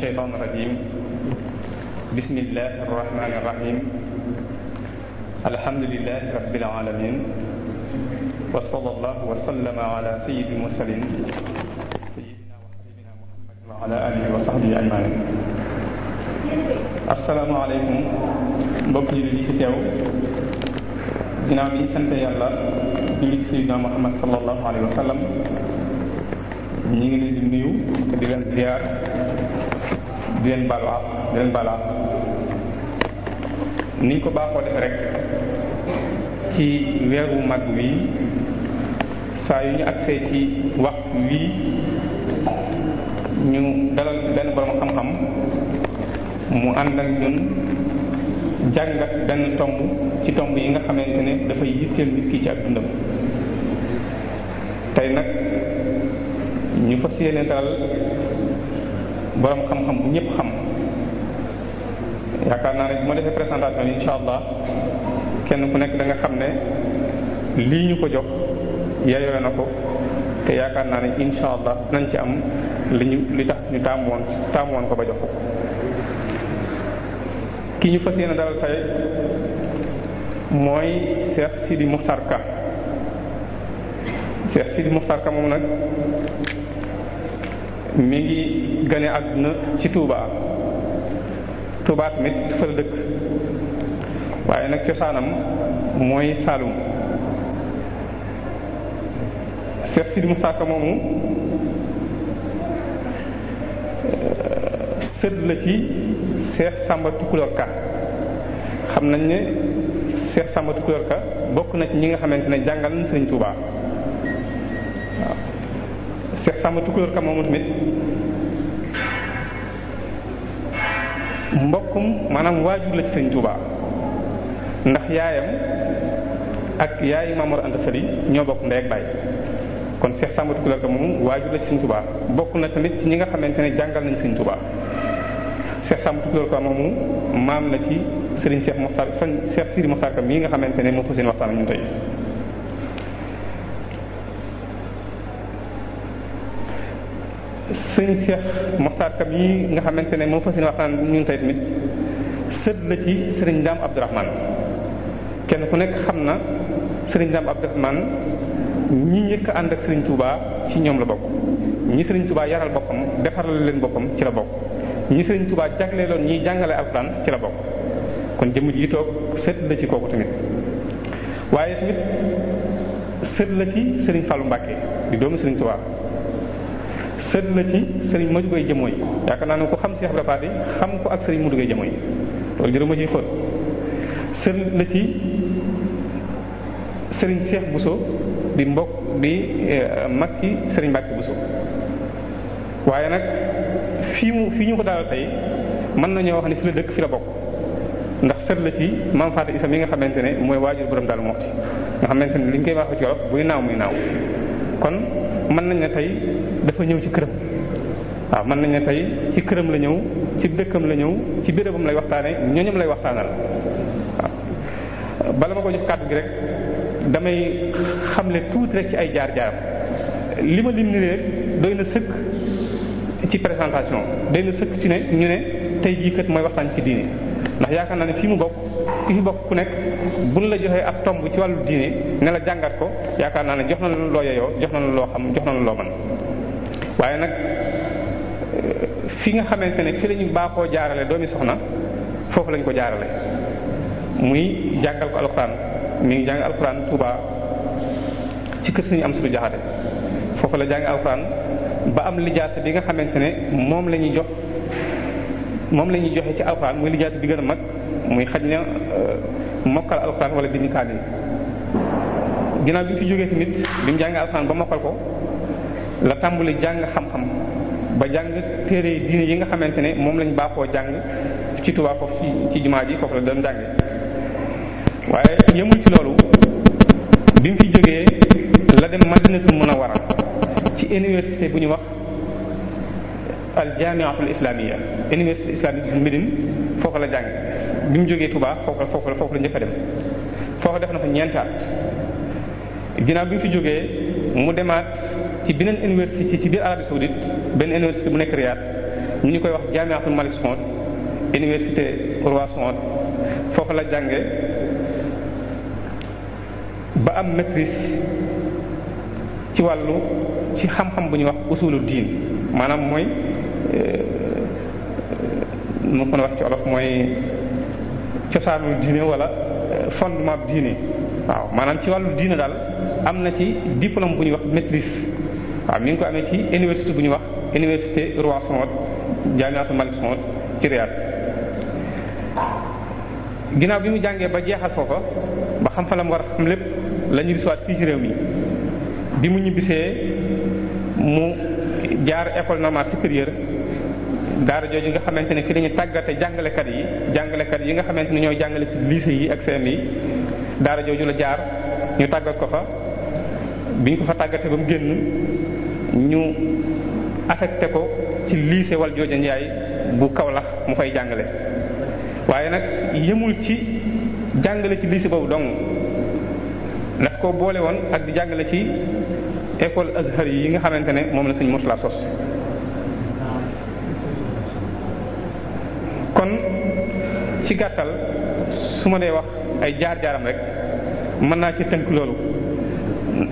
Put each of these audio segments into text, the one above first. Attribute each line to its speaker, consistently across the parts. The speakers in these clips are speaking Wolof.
Speaker 1: الشيطان الرجيم بسم الله الرحمن الرحيم الحمد لله رب العالمين وصلى الله وسلم على سيد المرسلين سيدنا وحبيبنا محمد وعلى آله وصحبه أجمعين السلام عليكم mbokk yi di fi teew ginnaaw bi ñu sant yàlla julli ci Seydina Muhammad sallallahu alayhi wa sallam ñu ngi leen di nuyu di leen ziar di leen baal wax ni ñu ko baaxoo defe rek ci weeru mag wi saa yu ñu agsee ci waxtu wi ñu dalal benn borom xam-xam mu ànd ak ñun jàngat benn tomb ci tomb yi nga xamante ne dafay yitteel nit ki ci ak dundam tey nag ñu fas yéene dalal borom xam-xam bu ñëpp xam yaakaar naa ne bu ma defee présentation yi insha allah kenn ku nekk da nga xam ne lii ñu ko jox yeyoo na ko te yaakaar naa ne insha allah dinañ ci am li tax ñu taamu woon ko ba jox ko ki ñu fas yéene dalal tey mooy Cheikh Sidi Mokhtar Ka Cheikh Sidi Mokhtar Ka moom nag mi ngi gane àdduna ci Touba tamit fa la dëkk waaye nag cosaanam mooy Saloum Cheikh Sidi Mokhtar Ka moomu sët la ci Cheikh Samba Tukulóor Ka xam nañ ne Cheikh Samba Tukulóor Ka bokk na ci ñi nga xamante ne jàngal na Sëriñ Touba waaw Cheikh Samba Tukulóor Ka moomu tamit mbokkum maanaam waajur la ci Sëriñ Touba ndax yaayam ak yaayi Maamor Anta Sali ñoo bokk ndey ak baay kon Cheikh Samba Tukulóor Ka moomu waajur la ci Sëriñ Touba bokk na tamit ci ñi nga xamante ne jàngal nañ Sëriñ Touba Cheikh Samba Tukulóor Ka moomu maam la ci Serigne Cheikh Sidi Mokhtar Ka mii nga xamante ne moo fa seen waxtaan ak ñun tey Serigne Cheikh Mokhtar Ka mii nga xamante ne moo fa seen waxtaan ak ñun tey tamit sët la ci Serigne Dame Abdourahmane kenn ku nekk xam na Serigne Dame Abdourahmane ñi njëkk ànd ak Serigne Touba ci ñoom la bokk ñi Serigne Touba yaral boppam defaral leen boppam ci la bokk ñi Sëriñ Tuubaa jagleeloon ñiy jàngale alxuraan ci la bokk kon jëmm ji toog sët la ci kooku tamit waaye tamit sët la ci Sëriñ Fallu Mbàkke di doomu Sëriñ Tuubaa sët la ci Sëriñ Madu Gay Jëmooy yaakaar naa ne ko xam Seex Ibra Faati xam ko ak Sëriñ Madu Gay Jëmooy loolu jërë ma ciy xóot sët la ci Sëriñ Seex Buso di mbokk di mag ci Sëriñ Mbàkke Buso waaye nag fii ñu ko daal tey mën nañoo wax ne fi la dëkk fi la bokk ndax sët la ci maam Fatou Issa mi nga xamante ne mooy waajur borom daal moxti nga xamante ne li ñu koy wax ci wolof buy naaw muy naaw kon mën nañ ne tey dafa ñëw ci këram waaw mën nañ ne tey ci këram la ñëw ci dëkkam la ñëw ci bérébam lay waxtaane ñooñam lay waxtaanal waaw bala ma ko jox kàddu gi rek damay xamle tuuti rek ci ay jaar-jaar li ma lim ni rek doy na sëkk ci présentation day na sëkk ci ne ñu ne tey jii kat mooy waxtaan ci diine ndax yaakaar naa ne fii mu bokk ki fi bokk ku nekk buñ la joxee ab tomb ci wàllu diine ne la jàngat ko yaakaar naa ne jox na la loo yeyoo jox na la loo xam jox na la loo mën waaye nag fi nga xamante ne fi la ñu baaxoo jaarale doomi soxna foofu lañ ko jaarale muy jàngal ko alxuraan mi ngi jàng alxuraan Tuuba ci kër Sëriñ Amsatu Jaxate foofu la jàng alxuraan ba am lijaasa bi nga xamante ne moom la ñuy joxe ci alxuraan muy lijaasa bi gën a mag muy xaj na mokkal alxuraan wala bind kaamil ginnaaw bi mu fi jógee tamit bi mu jàngee alxuraan ba mokkal ko la tàmbali jàng xam-xam ba jàng téere diine yi nga xamante ne moom lañ baaxoo jàng ci Tuubaa foofu ci jumaa ji foofu la doon jànge waaye yemul ci loolu bi mu fi jógee la dem Madinatul Munawwara ci université bu ñu wax al jamiatul islamia université islamique bu Médine foofu la jàng bi mu jógee Touba foofu la njëkk a dem foofu def na fa ñeenti at ginnaaw bi mu fi jógee mu demaat ci beneen université ci biir Arabie Saoudite benn université bu nekk Riyad ñu koy wax Jaamiatul Malik Saoud université Roi Saoud foofu la jànge ba am maîtrise ci wàllu ci xam-xam bu ñuy wax usulu diin maanaam mooy nu ko wax ci olof mooy cosaanu diine wala fondement diine waaw maanaam ci wàllu diine daal am na ci diplôme bu ñuy wax maîtrise waaw mi ngi ko amee ci université bu ñuy wax université Roi Saoud Jaamiatul Malik Saoud ci Riyad ginnaaw bi mu jàngee ba jeexal foofa ba xam fa la mu war a xam lépp la ñu bisiwaat fii ci réew mi bi mu ñibbisee mu jaar école normale supérieure daara jooju nga xamante ne fi dañu tàggate jàngalekat yi nga xamante ne ñooy jàngale ci lycée yi ak CM yi daara jooju la jaar ñu tàggat ko fa bi ñu ko fa tàggatee ba mu génn ñu affecté ko ci lycée Valdiodio Ndiaye bu Kaolack mu fay jàngale waaye nag yemul ci jàngale ci lycée boobu dong daf ko boole woon ak di jàngale ci école Azhar yi nga xamante ne moom la sëñ Murtala sos kon ci gàttal su ma dee wax ay jaar-jaaram rek mën naa ci tënk loolu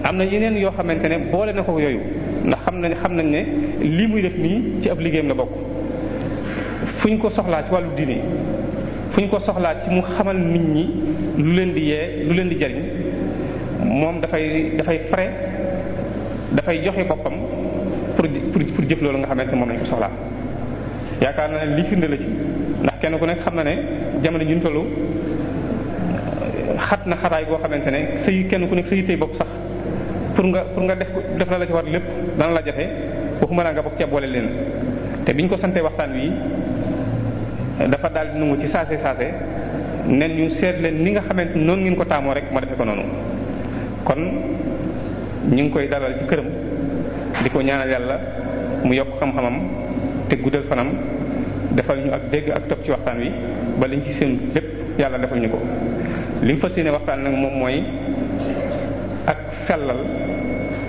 Speaker 1: am na yeneen yoo xamante ne boole na ko yooyu ndax xam nañ ne lii muy def nii ci ab liggéeyam la bokk fu ñu ko soxlaa ci wàllu diine fu ñu ko soxlaa ci mu xamal nit ñi lu leen di yee lu leen di jariñ moom dafay frais dafay joxe boppam pour jëf loolu nga xamante ne moom lañ ko soxlaa yaakaar naa ne li firnde la ci ndax kenn ku nekk xam na ne jamono ji ñu tollu xat na xataay boo xamante ne sëy kenn ku nekk sa yittey bopp sax pour nga def la ci war lépp dana la jafe waxuma naa nga bokk ca boole leen te biñ ko santee waxtaan wi dafa daal di nangu ci saase nen ñu seet leen ni nga xamante noonu ngeen ko taamoo rek ma defe ko noonu kon ñu ngi koy dalal ci këram di ko ñaanal yàlla mu yokk xam-xamam te guddal fanam defal ñu ak dégg ak topp ci waxtaan wi ba liñ ci seen lépp yàlla defal ñu ko li mu fas yéene waxtaan nag moom mooy ak sellal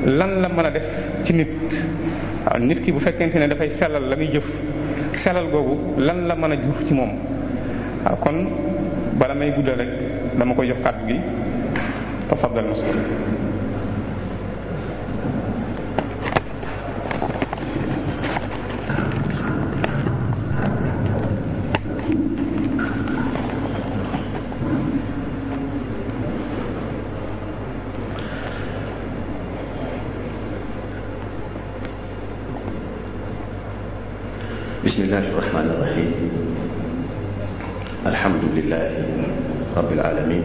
Speaker 1: lan la mën a def ci nit waaw nit ki bu fekkente ne dafay sellal la muy jëf sellal googu lan la mën a jur ci moom waaw kon bala may guddal rek dama koy jox kàddu gi tafaddal masul
Speaker 2: bismillahi irrahmani irrahim alhamdulilahi rabbil alamin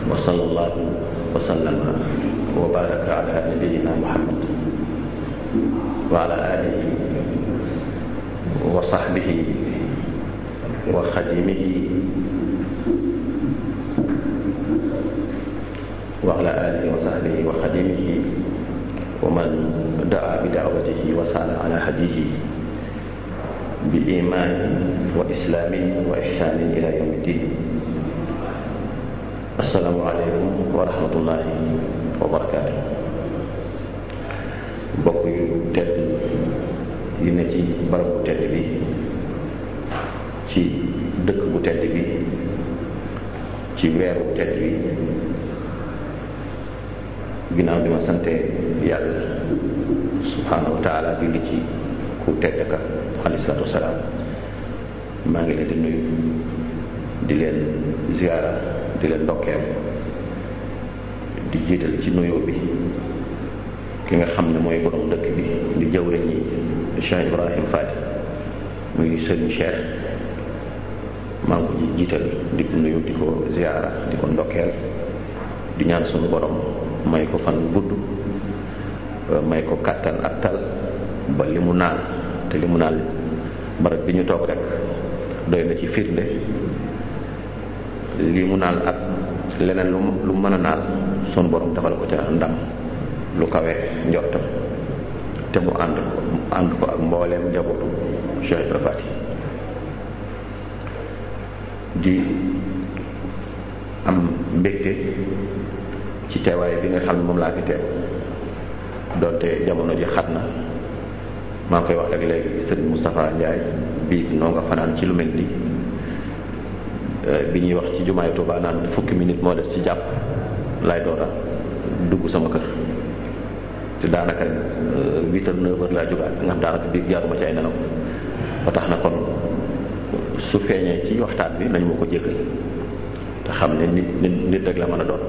Speaker 2: wa sallallahu wa sallama wa baraka ala nabiyina muhammad wa ala alihi wa sahbihi wa xadimihi wa ala alihi wa sahbihi wa xadimihi wa man daa bi daawatihi wa saara ala hadihi bi imaanin wa islaamin wa ihsaanin ila yawmi ddin. assalaamu aleykum wa rahmatullahi wa barakaatu. mbokk yu tedd yi ne ci barab bu tedd bi ci dëkk bu tedd bi ci weer bu tedd bi ginnaaw bi ma sante yàlla subhaanahu wa taala julli ci ku tedd ka alayhi salaatu wa salaam maa ngi leen di nuyu di leen ziyaara di leen ndokkeel di jiital ci nuyoo bi ki nga xam ne mooy borom dëkk bi di jawriñ ñi Cheikh Ibrahim Fati muy sëriñ Cheikh maa ngi ko jiital di ko nuyu di ko ziyaara di ko ndokkeel di ñaan sunu borom may ko fan gudd may ko kàttan ak tal ba li mu naal te li mu naal barab bi ñu toog rek doy na ci firnde li mu naal ak leneen lu mën a naal sunu borom defal ko ca ndam lu kawe njortam te mu ànd ko ak mbooleem njabootu Cheikh Ibra Fati di am mbégte ci teewaay bi nga xam ne moom laa fi teew doonte jamono ji xat na maa ngi koy wax rek léegi sëñ Moustapha Ndiaye bii noo nga fanaan ci lu mel nii bi ñuy wax ci jumaay Tuubaa naan fukki minute moo des ci jàpp lay door a dugg sama kër te daanaka 8 heures 9 heures laa jógaat nga xam daanaka biir jaaruma ci ay nelaw ba tax na kon su feeñee ci waxtaan bi nañu ma ko jéggal te xam ne nit rek la mën a doon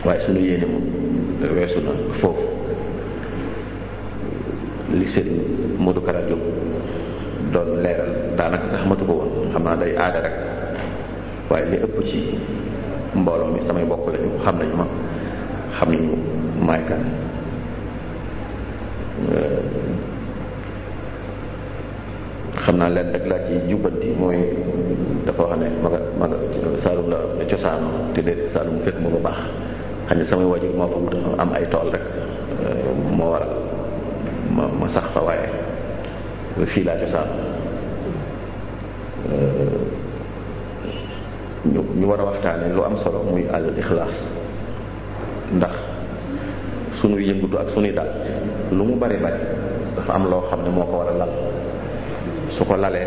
Speaker 2: waaye suñu yéene moom weesu na foofu li sëñ Modou Kara Diop doon leeral daanaka sax matu ko woon xam naa day aada rek waaye li ëpp ci mbooloo mi samay bokk lañu xam nañu ma xam nañu maay kan xam naa leen rek laa ci jubbanti mooy dafa wax ne ma nga Saalum la cosaanu te de Saalum fekk ma ba baax xam ne samay wajur moo fa wut am ay tool rek moo waral ma sax fa waaye fii laa cosaanu ñu war a waxtaane lu am solo muy al ixlaas ndax sunuy yëngutu ak sunuy dal lu mu bari bari dafa am loo xam ne moo ko war a lal su ko lalee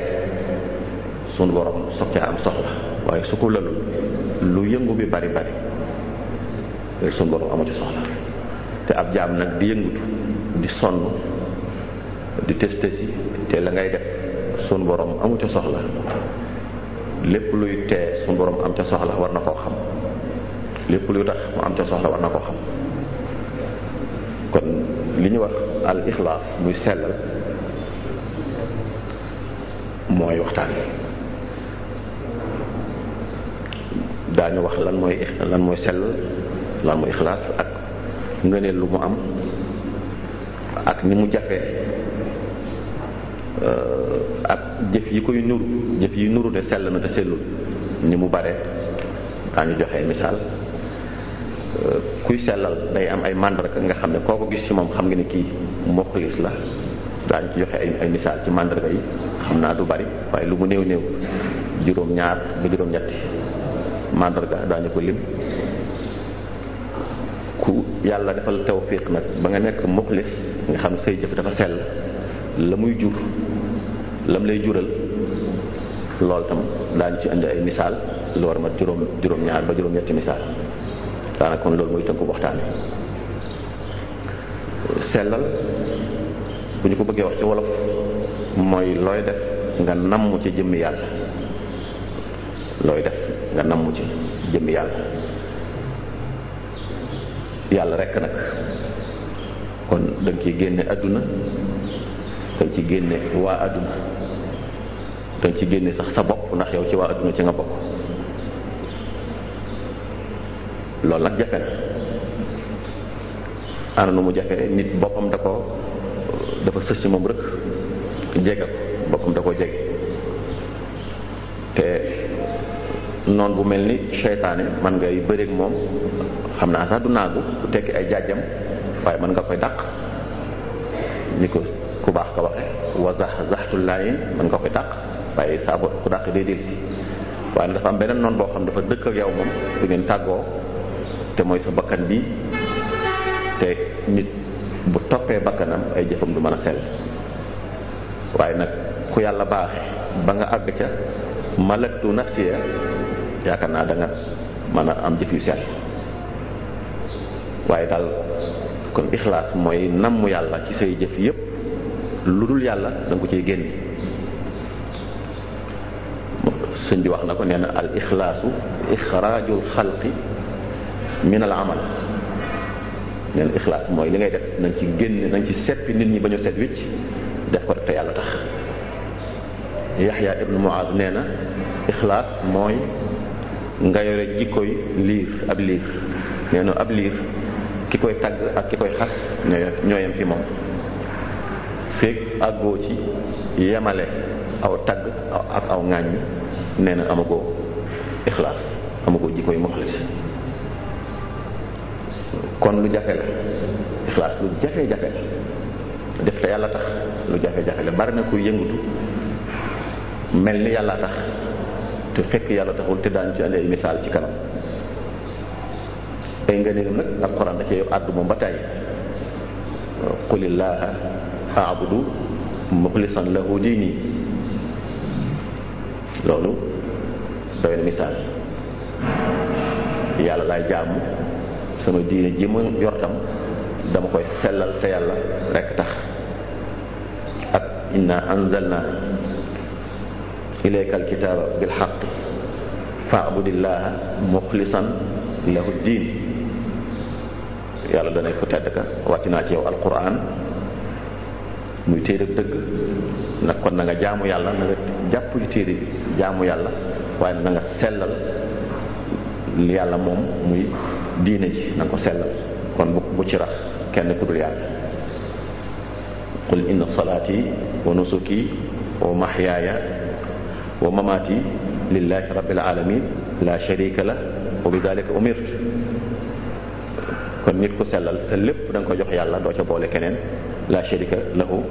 Speaker 2: sunu borom soog caa am soxla waaye su ko lalul lu yëngu bi bari bari sunu borom amu ci soxla te ab jaam nag di yëngutu di sonn di testesi te la ngay def sunu borom amu ca soxla lépp luy tee sunu borom am ca soxla war na koo xam lépp luy tax mu am ca soxla war na koo xam kon li ñu wax al ixlaas muy sellal mooy waxtaan daañu wax lan mooy sellal lan mooy ixlaas ak ngëneel lu mu am ak ni mu jafe ak jëf yi koy nuru jëf yi nuru ne sell na te sellul ni mu bare daañu joxe misaal kuy sellal day am ay màndarga nga xam ne koo ko gis ci moom xam nga ne kii muxlis la daañu ci joxe ay misaal ci màndarga yi xam naa du bari waaye lu mu néew néew juróom-ñaar ba juróom-ñetti màndarga daañu ko lim ku yàlla defal tawfiq nag ba nga nekk muxlis nga xam ne say jëf dafa sell la muy jur lam lay jural loolu tam daañu ci indi ay misaal lu war a mat juróom-ñaar ba juróom-ñetti misaal daanaka kon loolu mooy tënku waxtaane sellal bu ñu ko bëggee wax ci wolof mooy looy def nga namm ci jëmmi yàlla looy def nga namm ci jëmmi yàlla rekk nag kon da nga ciy génne àdduna da nga ci génne waa àdduna da nga ci génne sax sa bopp ndax yow ci waa àdduna ci nga bokk loolu nag jafe na ana nu mu jafe nit boppam dafa sës ci moom rek jege ko boppam da ko jege te noon bu mel ni seytaane man ngay bëreeg moom xam naa sax du naagu du tekki ay jaajam waaye mën nga koy dàq ni ko ku baax ko waxe wa zaxtul laayin mën nga koy dàq waaye saa boo ku dàq day dellusi waaye dafa am beneen noon boo xam dafa dëkk ak yow moom du ngeen tàggoo te mooy sa bakkan bi te nit bu toppee bakkanam ay jëfam du mën a sell waaye nag ku yàlla baaxe ba nga àgg ca malaktu nafsiya yaakaar naa da nga mën a am jëf yu sell waaye daal kon ixlaas mooy namm yàlla ci say jëf yépp lu dul yàlla da nga ko ciy génn sëñ bi wax na ko nee na al ixlaasu ixraajul xalqi min al amal nee na ixlaas mooy li ngay def nañ ci génn nañ ci seppi nit ñi ba ñu set wicc def ko rek te yàlla tax Yaxya ibnu Muaz nee na ixlaas mooy nga yore jikkoy liir ab liir nee na ab liir ki koy tagg ak ki koy xas ñoo yem fi moom feeg àggoo ci yemale aw tagg ak aw ŋàññ nee na amagoo ixlaas amagoo jikkoy muxlis kon lu jafe la ixlaas lu jafe-jafe la def te yàlla tax lu jafe-jafe la bari na ku yëngutu mel ni yàlla tax te fekk yàlla taxul te daañu ci andi ay misaal ci kanam ay ngëneelam nag alxuraan da cee àddu moom ba tey qulillaaha a'budu muxlisan lahu diini loolu doy na misaal yàlla laay jaamu sama diine ji ma yor tam dama koy sellal te yàlla rekk tax ak inna anzalna ilayka alkitaaba bilxaq fa'budillaha muxlisan lahu diin yàlla dana ko tedd ka wàcc naa ci yow alquran muy téere dëgg nag kon na nga jaamu yàlla na nga jàpp ci téere bi jaamu yàlla waaye na nga sellal yàlla moom muy diine ji na nga ko sellal kon bu ci rax kenn ku dul yàlla qul inna salaati wa nusuki wa mahyaaya wa mamaati lillahi rabbil alamin la sharika la wa bi dalika umirtu kon nit ku sellal sa lépp da nga ko jox yàlla doo ca boole keneen la sharika lahu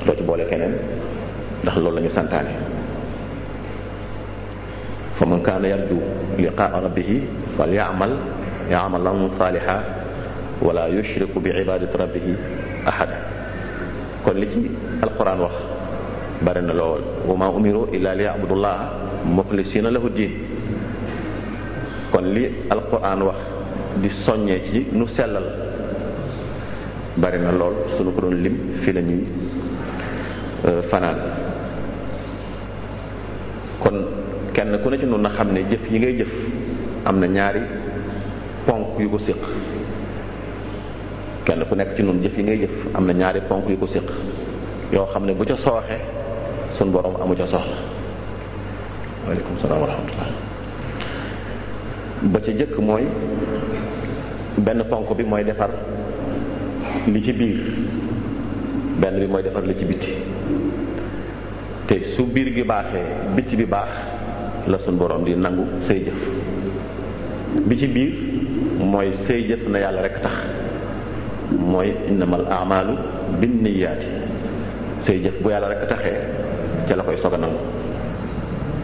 Speaker 2: doo ci boole keneen ndax loolu la ñu santaane fa man kaana yarju liqaa rabbihi fal ya'malan saalihan wala yushriku bi ibadati rabbihi ahada kon li ci alquran wax bari na lool wa ma umiru illa li ya'budullaha muxlisina lahu diin kon li alquran wax di soññee ci nu sellal bari na lool suñu ko doon lim fi la ñuy fanaan kon kenn ku ne ci noonu na xam ne jëf yi ngay jëf am na ñaari ponk yu ko séq kenn ku nekk ci noonu jëf yi ngay jëf am na ñaari ponk yu ko séq yoo xam ne bu ca sooxe suñ borom amu ca soxla waaleykum salaam wa rahmatullah ba ca jëkk mooy benn ponk bi mooy defar li ci biir benn bi mooy defar li ci bitti te su biir gi baaxee bitti bi baax la suñ borom di nangu say jëf bi ci biir mooy say jëf na yàlla rek tax mooy innamal a'malu binniyaati say jëf bu yàlla rek taxee ca la koy soog a nangu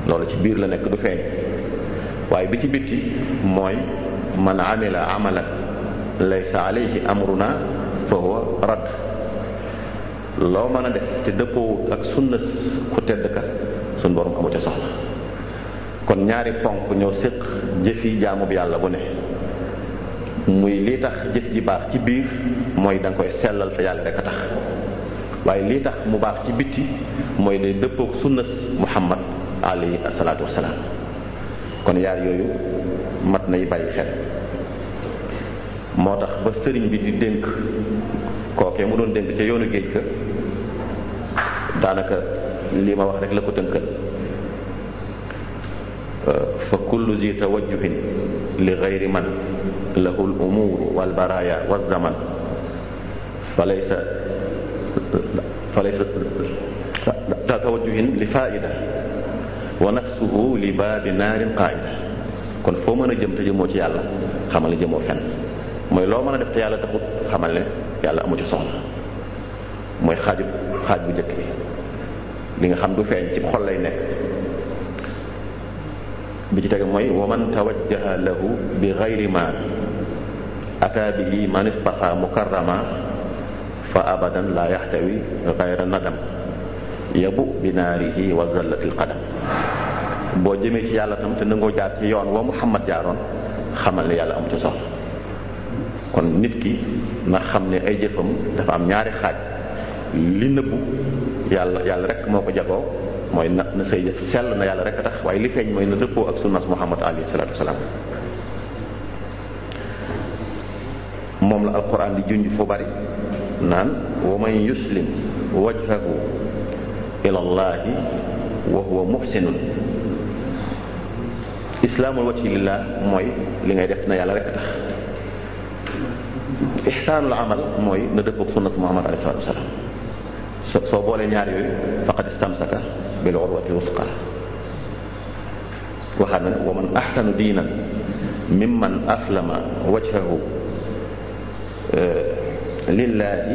Speaker 2: loolu ci biir la nekk du feeñ waaye bi ci bitti mooy man amila amalan laysa alayhi amruna fa huwa radd loo mën a def te dëppoo ak sunna ku tedd ka suñ borom amu ca soxla kon ñaari ponk ñoo séq jëfi jaamu bi yàlla bu ne muy lii tax jëf ji baax ci biir mooy da nga koy sellal te yàlla rek a tax waaye lii tax mu baax ci bitti mooy day dëppoo ak sunna muhammad alayhi asalaatu wasalaam kon yaar yooyu mat nay bàyyi xel moo tax ba sëriñ bi di dénk kookee mu doon dénk ca yoonu géej ka daanaka lii ma wax rek la ko tënkal fa kullu zi tawajjuhin li gayri man lahu l umuru wal baraya wa zaman fa laysa tawajjuhin li faida wa nafsuhu li baabi naarin qaida kon foo mën a jëm te jëmoo ci yàlla xamal ne jëmoo fenn mooy loo mën a def te yàlla taxut xamal ne yàlla amu ci soxla mooy xaaj bu njëkk bi li nga xam du feeñ ci xol lay nekk bi ci tege mooy wa man tawajjaha lahu bi gayri ma ata bihi man istafa mukarrama fa abadan la yaxtawi gayra nadam yabu bi naarihi wa zallatil qadam boo jëmee ci yàlla tam te nangoo jaar ci yoon wa Muhammad jaaroon xamal ne yàlla amu ci soxla kon nit ki na xam ne ay jëfam dafa am ñaari xaaj li nëbbu yàlla rek moo ko jagoo mooy na say jëf sell na yàlla rek a tax waaye li feeñ mooy na dëppoo ak sunnas Muhammad alayhi salaatu wasalaam moom la alquran di junj fu bari naan wa man yuslim wajhahu ila allahi wa huwa muhsinun islaamul wajhi lillah mooy li ngay def na yàlla rek a tax ihsaanul amal mooy na dëppoo ak sunnat Muhammad alayhi salaatu wasalaam soo boolee ñaar yooyu faqad istamsaka bil urwati wusqa waxaat na wa man ahsanu diinan mimman aslama wajhahu lillahi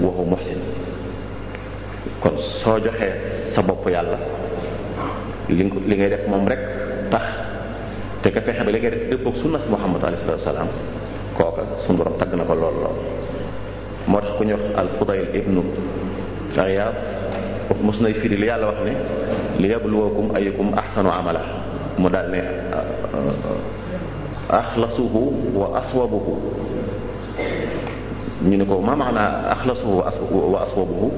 Speaker 2: wa huwa muhsin kon soo joxee sa bopp yàlla li ngay def moom rek tax te ka fexe ba li ngay def dëppoo ak sunnas Muhammad alayhi salaatu wasalaam kooka suñu borom tagg na ko lool moo tax ku ñu wax al-Fudayl ibnu Iyaad mos nay firi li yàlla wax ne li yabluwakum ayyukum ahsanu amala mu daal ne axlasuhu wa aswabuhu. ñu ne ko ma maana axlasuhu wa aswabuhu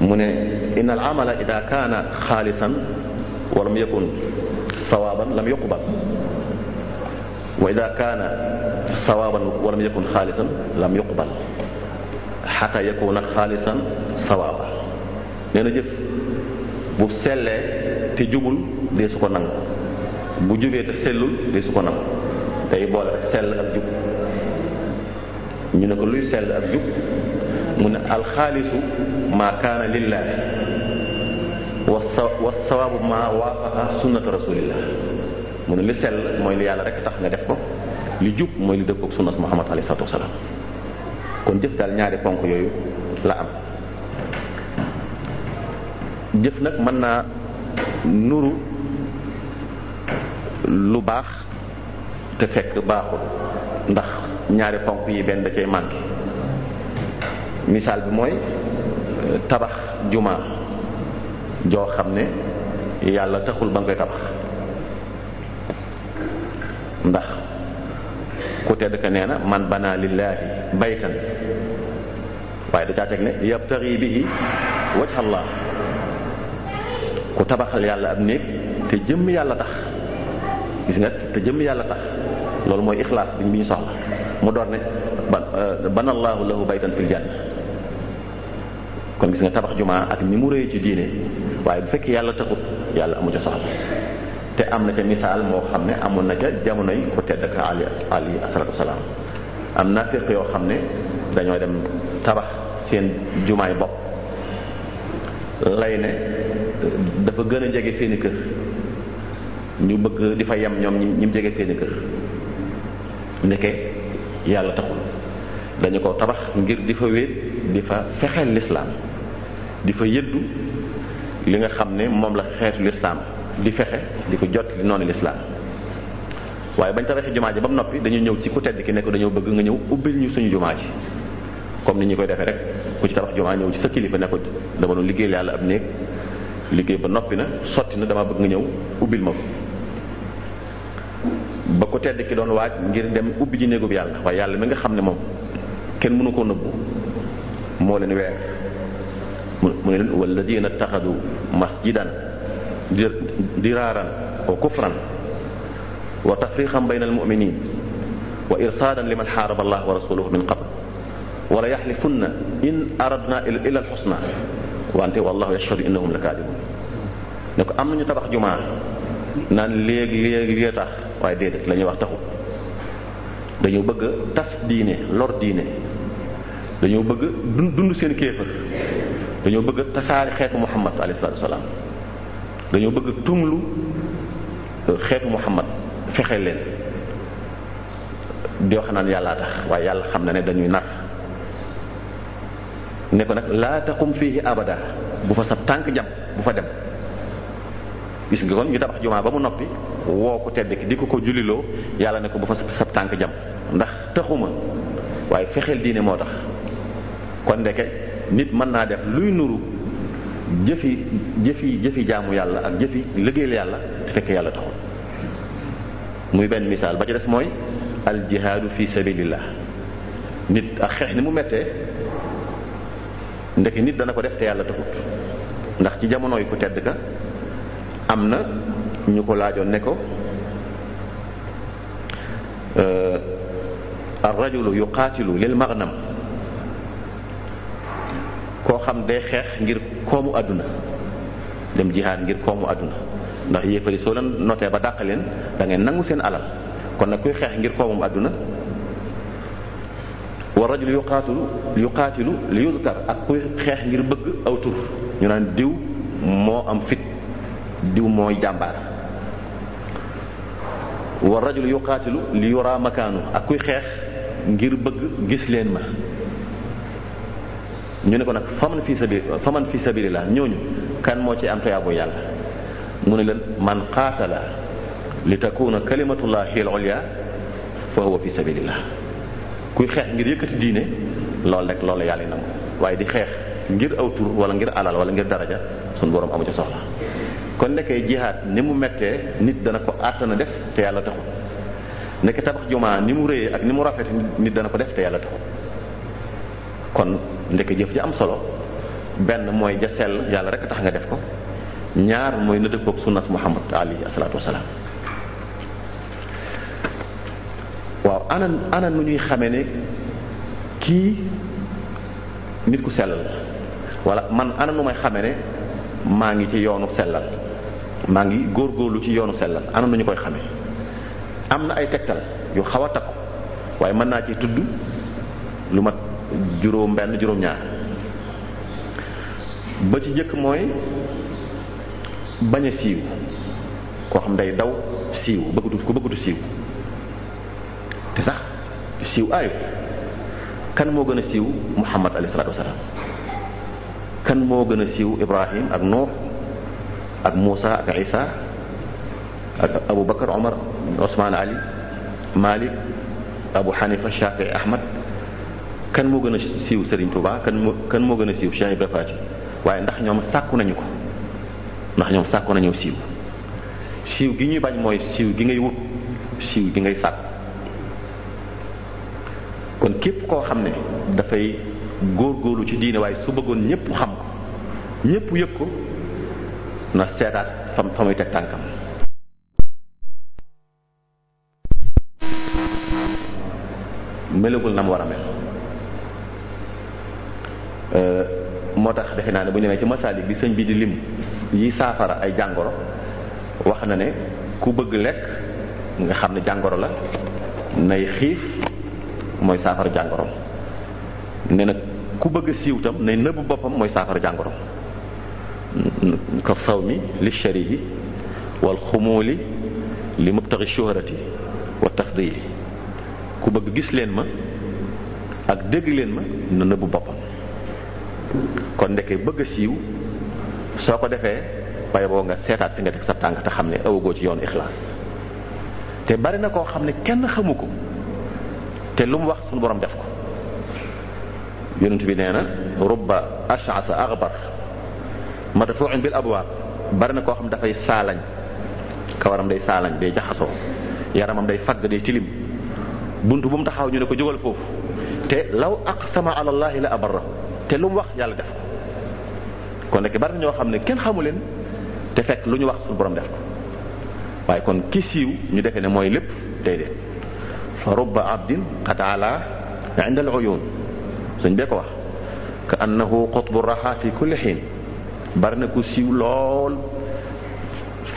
Speaker 2: mu ne inna al amala ida kaana xaalisan wa lam yakun sawaaban lam yuqbal wa ida kaana sawaaban wa lam yakun xaalisan lam yuqbal xata yakuna xaalisan sawaaba. nee na jëf bu sellee te jubul dee su ko nangu, bu jubee te sellul dee su ko nangu. day boole rek sell ak jub. ñu ne ko luy sell ak jub mu ne alxaalisu maa kaana lillaahi wa sawaabu maa waafaqa sunnata rasulillah. mu ne li sell mooy li yàlla rek tax nga def ko, li jub mooy li dëppook sunnas Muhammad alayhi salaatu wasalaam. kon jëf daal ñaari ponk yooyu la am. jëf nag mën naa nuru lu baax te fekk baaxul, ndax ñaari ponk yi benn da cay manqué. misaal bi mooy tabax jumaa joo xam ne yàlla taxul ba nga koy tabax. ndax ku tedd ka nee na man bana lillaahi baytan, waaye da caa teg ne yabtaghi bihi wajhallah. ku tabaxal yàlla ab néeg te jëmm yàlla tax, gis nga, te jëmm yàlla tax, loolu mooy ixlaas bi ñu soxla. mu door ne banallahu lahu baytan fil janna. kon gis nga tabax jumaa ak ni mu rëy ci diine, waaye bu fekkee yàlla taxut yàlla amu ca soxla. te am na ca misaal moo xam ne amoon na ca jamonoy ku tedd ka ali asalaatu wasalaam. am na féq yoo xam ne dañoo dem tabax seen jumaay bopp, lay ne dafa gën a jege seeni kër, ñu bëgg di fa yem ñoom ñi mu jege seeni kër. ndeke yàlla taxul, dañu ko tabax ngir di fa wéet, di fa fexeel lislaam, di fa yëddu li nga xam ne moom la xeetu lislaam di fexe di ko jot li noonu lislaam. waaye bañ tabaxi jumaa ji ba mu noppi dañu ñëw ci ku tedd ki ne ko dañoo bëgg nga ñëw ubbil ñu suñu jumaa ji, comme ni ñu koy defee rek. ku ci tabax jumaa ñëw ci sa kilifa ne ko dama doon liggéeyal yàlla ab néeg, liggéey ba noppi na sotti na, dama bëgg nga ñëw ubbil ma ko. ba ko tedd ki doon waaj ngir dem ubbi ji néegub yàlla, waaye yàlla mi nga xam ne moom kenn mënu koo nëbbu moo leen weer. mu ne leen walladina taxadu masjidan diraaran wa kufran wa tafriqan bayna almuminin wa irsaadan liman xaaraba allah wa rasuluhu min qabl wala yaxlifunna in aradna ila alxusna wante wallahu yashhadu innahum la kaadibun. ne ko am nañu tabax jumaa naan léegi tax, waaye déedéet la ñuy wax taxul. dañoo bëgg tas diine, lor diine, dañoo bëgg dund seen kéefër, dañoo bëgg tasaari xeetu Muhammad alayhi salaatu wasalaam, dañoo bëgg tumlu xeetu Muhammad, fexe leen di wax naan yàllaa tax, waaye yàlla xam na ne dañuy nar. ne ko nag laa taqum fiihi abada, bu fa sa tànk jam, bu fa dem. gis nga kon ñu tabax jumaa ba mu noppi woo ko tedd ki di ko julliloo, yàlla ne ko bu fa sa tànk jam, ndax taxuma, waaye fexeel diine moo tax. kon ndeke nit mën naa def luy nuru jëfi jaamu yàlla ak jëfi liggéeyal yàlla te fekk yàlla taxul. muy benn misaal ba ci des mooy al jihaadu fi sabilillah. nit ak xeex ni mu mettee, ndeke nit dana ko def te yàlla taxut. ndax ci jamono yi ku tedd ka am na ñu ko laajoon ne ko ar rajulu yuqaatilu lil maghnam, koo xam day xeex ngir koomu àdduna, dem jihaad ngir koomu àdduna. ndax yéefari soo leen notee ba dàq leen da ngeen nangu seen alal, kon nag kuy xeex ngir koomum àdduna. wa rajulu yuqaatilu li yuzkar, ak kuy xeex ngir bëgg aw tur, ñu naan diw moo am fit, diw mooy jàmbaar. wa rajulu yuqaatilu li yura makaanu, ak kuy xeex ngir bëgg gis leen ma. ñu ne ko nag faman fi sabilillah, ñooñu kan moo ci am toyaabu yàlla. mu ne leen man qaatala li takuna kalimatullahi al-ulya fa huwa fi sabilillah. kuy xeex ngir yëkkati diine loolu rek loolu yàlla nangu waaye di xeex ngir aw tur wala ngir alal wala ngir daraja suñu borom amu ci soxla. kon nekkee jihaad ni mu mettee nit dana ko àttana def te yàlla taxul nekk tabax jumaa ni mu rëyee ak ni mu rafet nit dana ko def te yàlla taxul. kon ndeke jëf ji am solo benn mooy ja sell yàlla rek tax nga def ko, ñaar mooy na dëppook sunnas Muhammad alayhi salaatu wasalaam. waaw ana nu ñuy xamee ne kii nit ku sell la wala man ana nu may xamee ne maa ngi ci yoonu sellal, maa ngi góorgóorlu ci yoonu sellal, ana nu ñu koy xamee. am na ay tegtal yu xaw a takku waaye mën naa ci tudd lu mat juróom benn juróom ñaar. ba ci jëkk mooy bañ a siiw, koo xam day daw siiw bëggatu siiw te sax siiw aayu. kan moo gën a siiw Muhammad alayhi salaatu wasalaam? kan moo gën a siiw Ibrahim ak Nuux ak Muusa ak Isa ak Abu Bakar Omar Osman Ali Malik Abu Hanifa Shafi Ahmad? kan moo gën a siiw Serigne Touba? kan moo gën a siiw Cheikh Ibrahima Fati? waaye ndax ñoom sàkku nañu ko? ndax ñoom sàkku nañu siiw? siiw gi ñuy bañ mooy siiw gi ngay wut, siiw gi ngay sàkku. kon képp koo xam ne dafay góorgóorlu ci diine waaye su bëggoon ñëpp xam ko ñëpp yëg ko na seetaat fa muy teg tànkam. melagul na mu war a mel. moo tax defe naa ne bu ñu demee ci masaalik bi sëñ bi di lim yi saafara ay jàngoro wax na ne ku bëgg lekk nga xam ne jàngoro la nay xiif mooy saafara jàngoro. ne nag ku bëgg siiw tam nay nëbb boppam mooy saafara jàngoro. ka sawmi li sharihi wal xumuuli li mubtaxi shuhrati wa tafdili. ku bëgg gis leen ma ak dégg leen ma na nëbb boppam. kon ndeke bëgg a siiw soo ko defee waaye boo nga seetaat fi nga teg sa tànk te xam ne awagoo ci yoonu ixlaas. te bari na koo xam ne kenn xamu ko te lu mu wax suñu borom def ko. yonent bi nee na rubba ash'asa aghbar madfu'un bil abwaab. bari na koo xam dafay saalañ, kawaram day saalañ, day jaxasoo, yaramam day fagg, day tilim, bunt bu mu taxaw ñu ne ko jógal foofu te law aqsama ala allahi la abarra, te lu mu wax yàlla def ko. kon nag bari na ñoo xam ne kenn xamu leen te fekk lu ñu wax suñu borom def ko. waaye kon ki siiw ñu defee ne mooy lépp déedéet. fa rubba abdin qad ala inda al uyun, suñ bee ko wax ka annahu qutbu raha fi kulli xiin. bari na ku siiw lool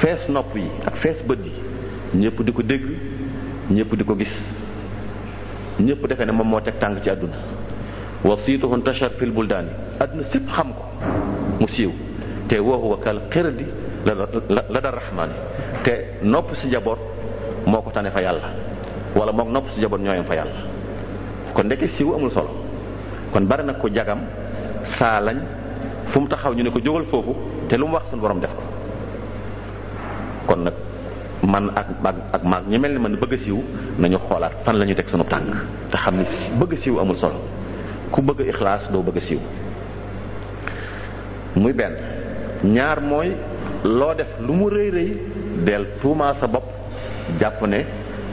Speaker 2: fees nopp yi ak fees bët yi, ñëpp di ko dégg, ñëpp di ko gis, ñëpp defee ne moom moo teg tànk ci àdduna. wasiituhu intashar fil buldaani, àdduna sépp xam ko mu siiw. te wa huwa kal qirdi la da rahmaani, te nopp si jaboot moo ko tane fa yàlla, wala mook nopp si jaboot ñooyam fa yàlla. kon ndeke siiw amul solo. kon bari na ko jagam saa lañ fu mu taxaw ñu ne ko jógal foofu te lu mu wax suñu borom def ko. kon nag man ak maag ñi mel ni man bëgg a siiw nañu xoolaat fan la ñuy teg sunu tànk te xam ne bëgg a siiw amul solo. ku bëgg a ixlaas doo bëgg a siiw. muy benn. ñaar mooy loo def lu mu rëy rëy del tuumaa sa bopp jàpp ne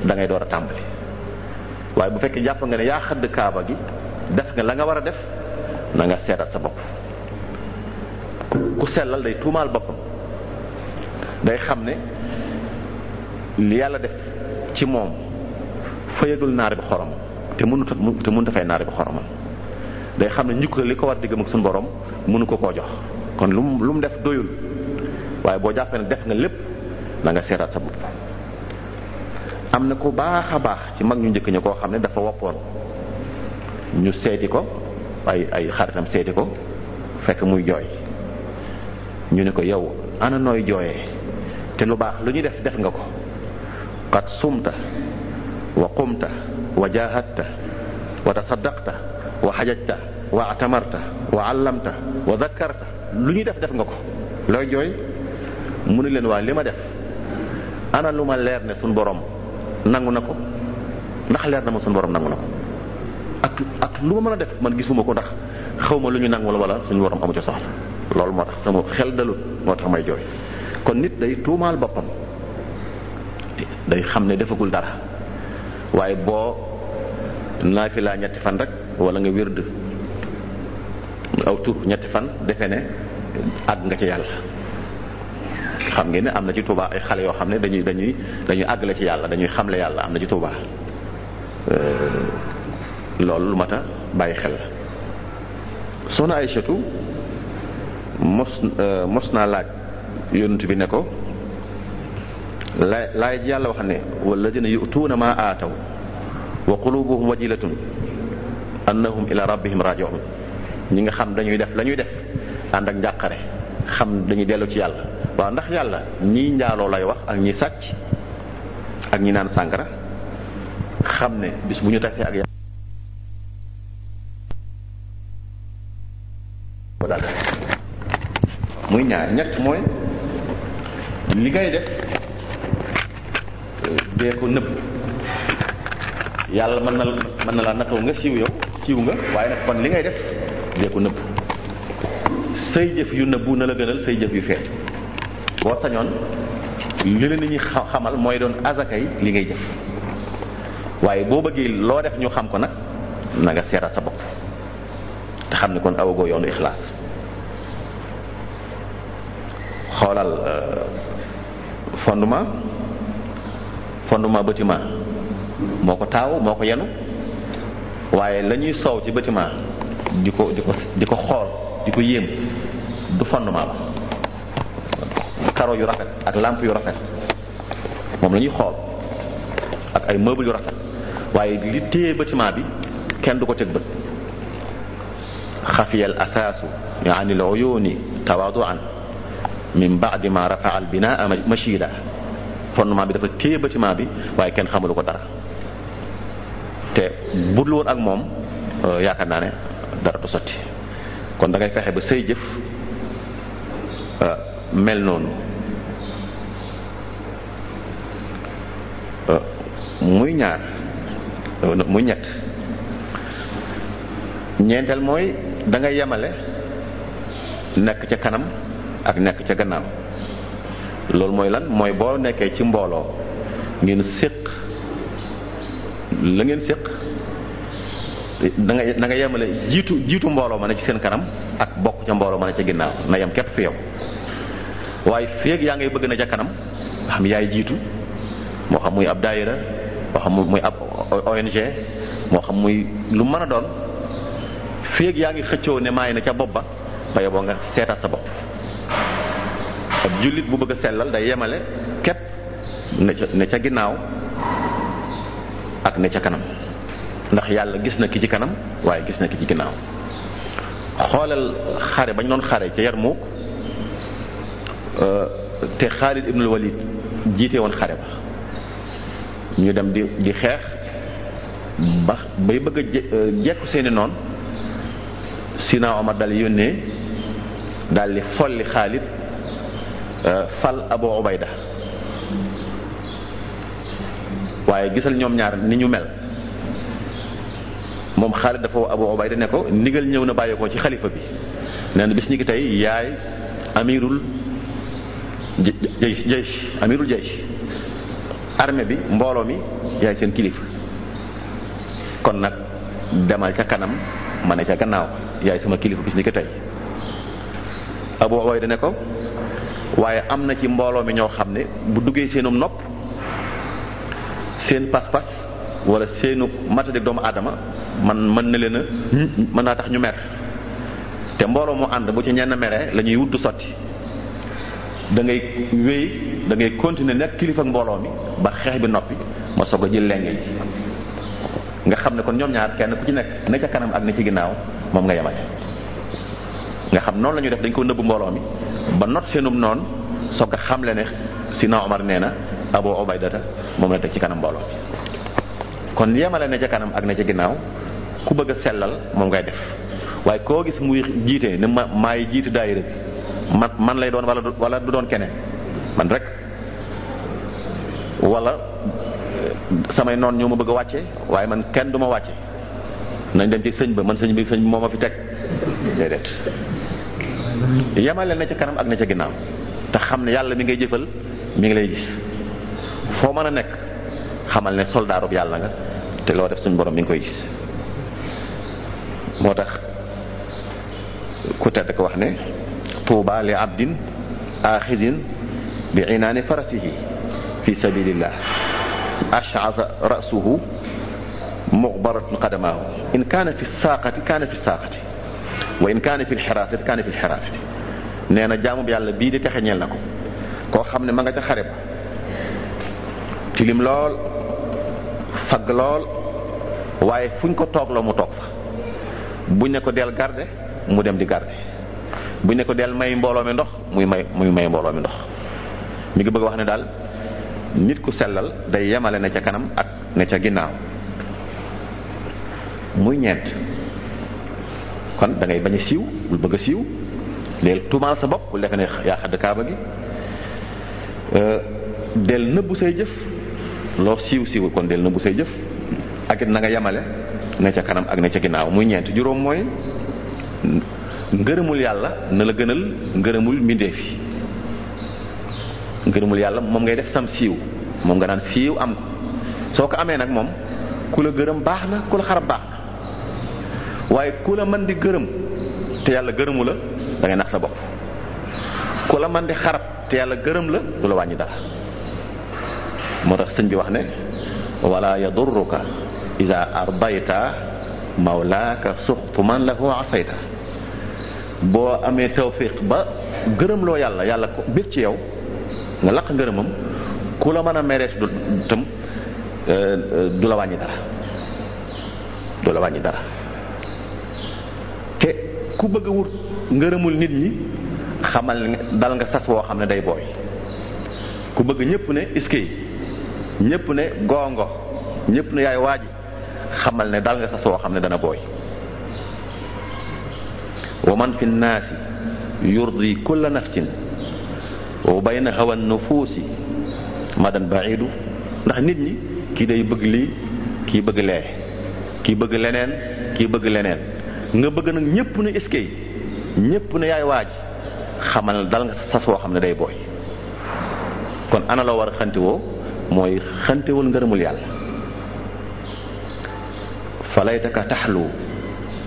Speaker 2: da ngay door a tàmbali. waaye bu fekkee jàpp nga ne yaa xëdd kaaba gi def nga la nga war a def na nga seetaat sa bopp. ku sellal day tuumaal boppam, day xam ne li yàlla def ci moom fayagul naare bi xoromam te mënut a fay naare bi xoromam. day xam ne njukka li ko war diggam ak suñu borom mënu ko koo jox. kon lu mu def doyul. waaye boo jàppee ne def nga lépp na nga seetaat sa bopp. am na ku baax a baax ci mag ñu njëkk ña koo xam ne dafa woppoon, ñu seeti ko, ay xaritam seeti ko fekk muy jooy. ñu ne ko yow ana nooy jooyee te lu baax lu ñuy def nga ko. qad sumta wa qumta wa jahadta wa tasaddaqta wa xajajta wa atamarta wa allamta wa zakkarta, lu ñuy def nga ko, looy jooy? mu ne leen waa li ma def ana lu ma leer ne suñ borom nangu na ko? ndax leer na ma suñ borom nangu na ko? ak lu ma mën a def man gisuma ko ndax xawma lu ñu nangu wala suñu waram amu ca soxla loolu moo tax sama xel dalut moo tax may jooy. kon nit day tuumaal boppam day xam ne defagul dara waaye boo naafila ñetti fan rek wala nga wérd aw tur ñetti fan defe ne àgg nga ci yàlla. xam ngeen ne am na ci Touba ay xale yoo xam ne dañuy àggale ci yàlla dañuy xamle yàlla am na ci Touba loolu lu mat a bàyyi xel la. soxna Aysatu mos naa laaj yonent bi ne ko laay yàlla wax ne walladina yu'tuuna ma aataw wa qulubuhum wajilatun annahum ila rabbihim raji'un ñi nga xam dañuy def la ñuy def ànd ak njàqare xam dañuy dellu ci yàlla. waaw ndax yàlla ñii njaaloo lay wax ak ñi sàcc ak ñi naan sàngara xam ne bis bu ñu tasee ak yàlla daal muy ñaar ñett mooy li ngay def dee ko nëbb yàlla mën na laa nattoo nga siiw nga waaye nag kon li ngay def dee ko nëbb say jëf yu nëbbu na la gënal say jëf yu feeñ boo sañoon li la nit ñi xamal mooy doon azakay li ngay jëf waaye boo bëggee loo def ñu xam ko nag na nga seetal sa bopp te xam ne kon awagoo yoonu ixlaas. xoolal fondement bâtiment moo ko taaw moo ko yenu waaye la ñuy soow ci bâtiment di ko xool di ko yéem du fondement ba. karo yu rafet ak lampe yu rafet moom la ñuy xool ak ay meubles yu rafet waaye li téye bâtiment bi kenn du ko teg bët. xafiyal asaasu yaani al uyuni tawaaduan min ba'di ma rafa'a al binaa mashida fondement bi dafa téye bâtiment bi waaye kenn xamalu ko dara te budul woon ak moom yaakaar naa ne dara du sotti kon da ngay fexe ba say jëf mel noonu. muy ñaar muy ñett ñeenteel mooy da ngay yemale nekk ca kanam ak nekk ca gannaaw. loolu mooy lan mooy boo nekkee ci mbooloo ngeen séq la ngeen séq da nga yemale jiitu mbooloo ma ne ci seen kanam ak bokk ca mbooloo ma ne ca ginnaaw na yem képp fi yow. waaye feeg yaa ngay bëgg na ca kanam nga xam yaay jiitu moo xam muy ab daayira moo xam muy ab ONG moo xam muy lu mën a doon feeg yaa ngi xëccoo ne maay na ca bopp ba ba yoboo nga seetaat sa bopp. ab jullit bu bëgg a sellal day yemale képp ne ca ginnaaw ak ne ca kanam ndax yàlla gis na ki ci kanam waaye gis na ki ci ginnaaw. xoolal xare bañ doon xare ca Yarmuk te Xaalid ibnul Walid jiite woon xare ba ñu dem di xeex ba bay bëgg a jekku seeni noon Sina Omar dal yónnee daal di folli Xaalid fal Abu Ubayda waaye gisal ñoom ñaar ni ñu mel. moom Xaalid dafa woo Abu Ubayda ne ko ndigal ñëw na bàyyeekoo ci xalifa bi nee na bis ñi ki tey yaay amirul jaysh armée bi mbooloo mi yaay seen kilifa kon nag demal ca kanam ma ne ca gannaaw yaay sama kilifa bis ñi ki tey. Abu Ubayda ne ko waaye am na ci mbooloo mi ñoo xam ne bu duggee seenum nopp seen pas-pas wala seenu matadik doomu aadama mën na leen a mën naa tax ñu mer te mbooloo mu ànd bu ci ñenn meree la ñuy wut du sotti da ngay wéy da ngay continuer nekk kilifa ak mbooloo mi ba xeex bi noppi ma soog a jël lenge nga xam ne kon ñoom ñaar kenn ku ci nekk ne ca kanam ak ne ci ginnaaw moom nga yemale nga xam noonu la ñuy def dañ ko nëbb mbooloo mi ba not seenum noonu soog a xamle ne Sina Omar nee na Abu Ubaydata moom la teg ci kanam mbooloo mi kon yemale ne ca kanam ak ne ca ginnaaw ku bëgg a sellal moom ngay def waaye koo gis muy jiite ne maay jiitu daayira bi man lay doon wala du doon keneen man rek wala samay noon ñoo ma bëgg a wàcce waaye man kenn du ma wàcce nañ dem ci sëñ ba man sëñ bi moo ma fi teg déedéet yemale na ca kanam ak na ca ginnaaw te xam ne yàlla mi ngay jëfal mi ngi lay gis foo mën a nekk xamal ne soldaarub yàlla nga te loo def suñ borom mi ngi koy gis. moo tax ku tedd ko wax ne tuuba li abdin axidin bi inaani farasihi fi sabilillah ash'asa ra'suhu mughbaratun qadamaahu in kaana fi saaqati kaana fi saaqati wa in kaana fi lxiraasati kaana fi lxiraasati. nee na jaamub yàlla bii di texe ñeel na ko koo xam ne ma nga ca xare ba tilim lool fagg lool waaye fuñ ko toog la mu toog fa buñ ne ko del garde mu dem di garde buñ ne ko del may mbooloo mi ndox muy may mbooloo mi ndox. mi ngi bëgg wax ne daal nit ku sellal day yemale ne ca kanam ak ne ca ginnaaw. muy ñeent kon da ngay bañ a siiw bul bëgg a siiw del tuumaal sa bopp bul defe ne yaa xadd kaaba gi del nëbbu say jëf loo siiwul kon del nëbbu say jëf ak it na nga yemale ne ca kanam ak ne ca ginnaaw. muy ñeent. juróom mooy ngërëmul yàlla na la gënal ngërëmul mbindeef yi. ngërëmul yàlla moom ngay def sam siiw moom nga naan siiw am ko soo ko amee nag moom ku la gërëm baax na ku la xarab baax na waaye ku la mën di gërëm te yàlla gërëmu la da ngay nax sa bopp ku la mën di xarab te yàlla gërëm la du la wàññi dara. moo tax sëñ bi wax ne wala yadurruka ida ardayta mawlaaka suxtu man lahu asayta. boo amee tawfiq ba gërëm loo yàlla ko bir ci yow nga laq ngërëmam ku la mën a mereet du tam du la wàññi dara te ku bëgg a wut ngërëmul nit ñi xamal ne dal nga sas woo xam ne day booy. ku bëgg ñëpp ne iskay ñëpp ne gongo ñëpp ne yaay waaji xamal ne dal nga sas woo xam ne dana booy. wa man fi nnaasi yurdi kulla nafsin wa bayna hawa nufuusi madan baidu. ndax nit ñi kii day bëgg lii kii bëgg lee kii bëgg leneen kii bëgg leneen nga bëgg nag ñëpp ne eskay ñëpp ne yaay waaj xamal dal nga sas woo xam ne day booy. kon ana loo war a xantiwoo mooy xantiwul ngërëmul yàlla. fa laytaka taxlu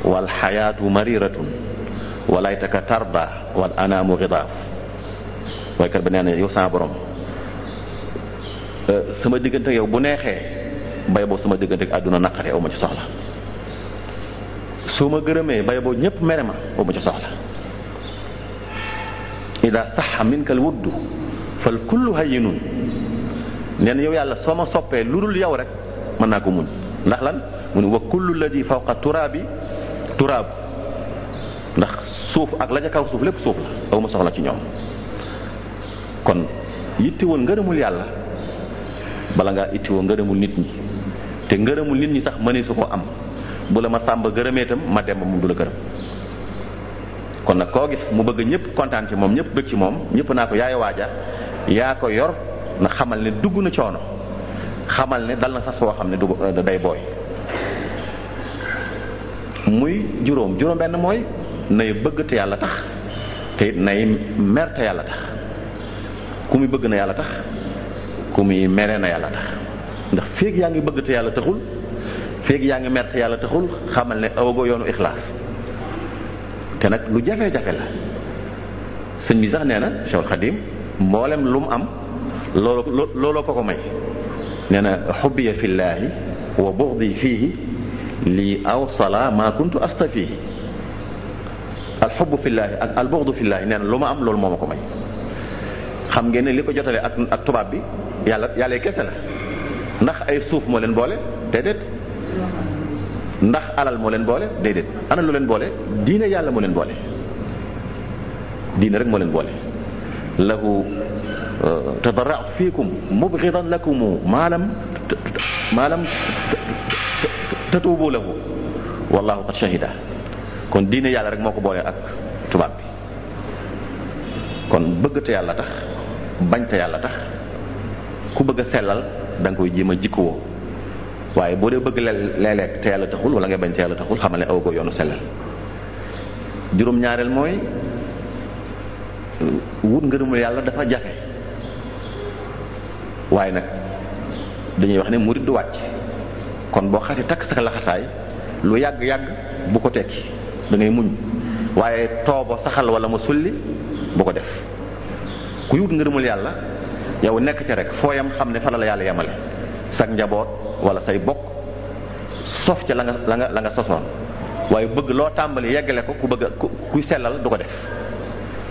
Speaker 2: wal xayaatu mariratun wa laytaka tarda wal anaamu gidaaf. waykat ba nee na yow sama borom sama diggante yow bu neexee bay boo sama diggante ak àdduna naqare aw ma ci soxla su ma gërëmee bay boo ñëpp mere ma aw ma ci soxla. ida saxa minka al wuddu fal kullu hayyinun. nee na yow yàlla soo ma soppee lu dul yow rek mën naa ko muñ. ndax lan mu ne wa kullu alladi fawqa turaabi turaab. ndax suuf ak la ca kaw suuf lépp suuf la aw ma soxla ci ñoom. kon yittewul ngërëmul yàlla bala ngaa yittewoo ngërëmul nit ñi te ngërëmul nit ñi sax mënee su ko am bu la ma sàmba gërëmee itam ma dem ba mu du la gërëm. kon nag koo gis mu bëgg ñëpp kontaan ci moom ñëpp bëgg ci moom ñëpp naa ko yaay waaja yaa ko yor na xamal ne dugg na coono xamal ne dal na sas woo xam ne du day booy. muy juróom benn mooy nay bëgg te yàlla tax te it nay mer te yàlla tax. ku muy bëgg na yàlla tax ku muy mere na yàlla tax ndax feeg yaa ngi bëgg te yàlla taxul feeg yaa ngi mer te yàlla taxul xamal ne awagoo yoonu ixlaas. te nag lu jafe-jafe la sëñ bi sax nee na Cheikhul Khadim mboolem lu mu am looloo ko may. nee na xubbiya fillaahi wa bughdi fiihi lii awsala maa kuntu astafihi. alxubbu fillaahi ak albughdu fillaahi nee na lu ma am loolu moo ma ko may. xam ngeen ne li ko jotale ak tubaab bi yàlla kese la. ndax ay suuf moo leen boole déedéet. ndax alal moo leen boole déedéet. ana lu leen boole diine yàlla moo leen boole. diine rek moo leen boole. lahu tadarra'tu fiikum mubghidan lakum maalam tatuubu lahu wallahu qad shahida. kon diine yàlla rek moo ko boole ak tubaab bi. kon bëgg te yàlla tax bañ te yàlla tax ku bëgg a sellal da nga koy jéem a jikkoo waaye boo dee bëgg léeg-léeg te yàlla taxul wala nga bañ te yàlla taxul xamal ne awgoo yoonu sellal. juróom-ñaareel mooy wut ngërëmul yàlla dafa jafe waaye nag dañuy wax ne murid du wàcc kon boo xasee takk sa laxasaay lu yàgg-yàgg bu ko tekki da ngay muñ waaye toobo saxal wala mu sulli bu ko def. ku wut ngërëmul yàlla yow nekk ca rek foo yam xam ne fa la yàlla yemale sag njaboot wala say bokk sof ca la nga sosoon waaye bëgg loo tàmbali yeggale ko ku bëgg kuy sellal du ko def.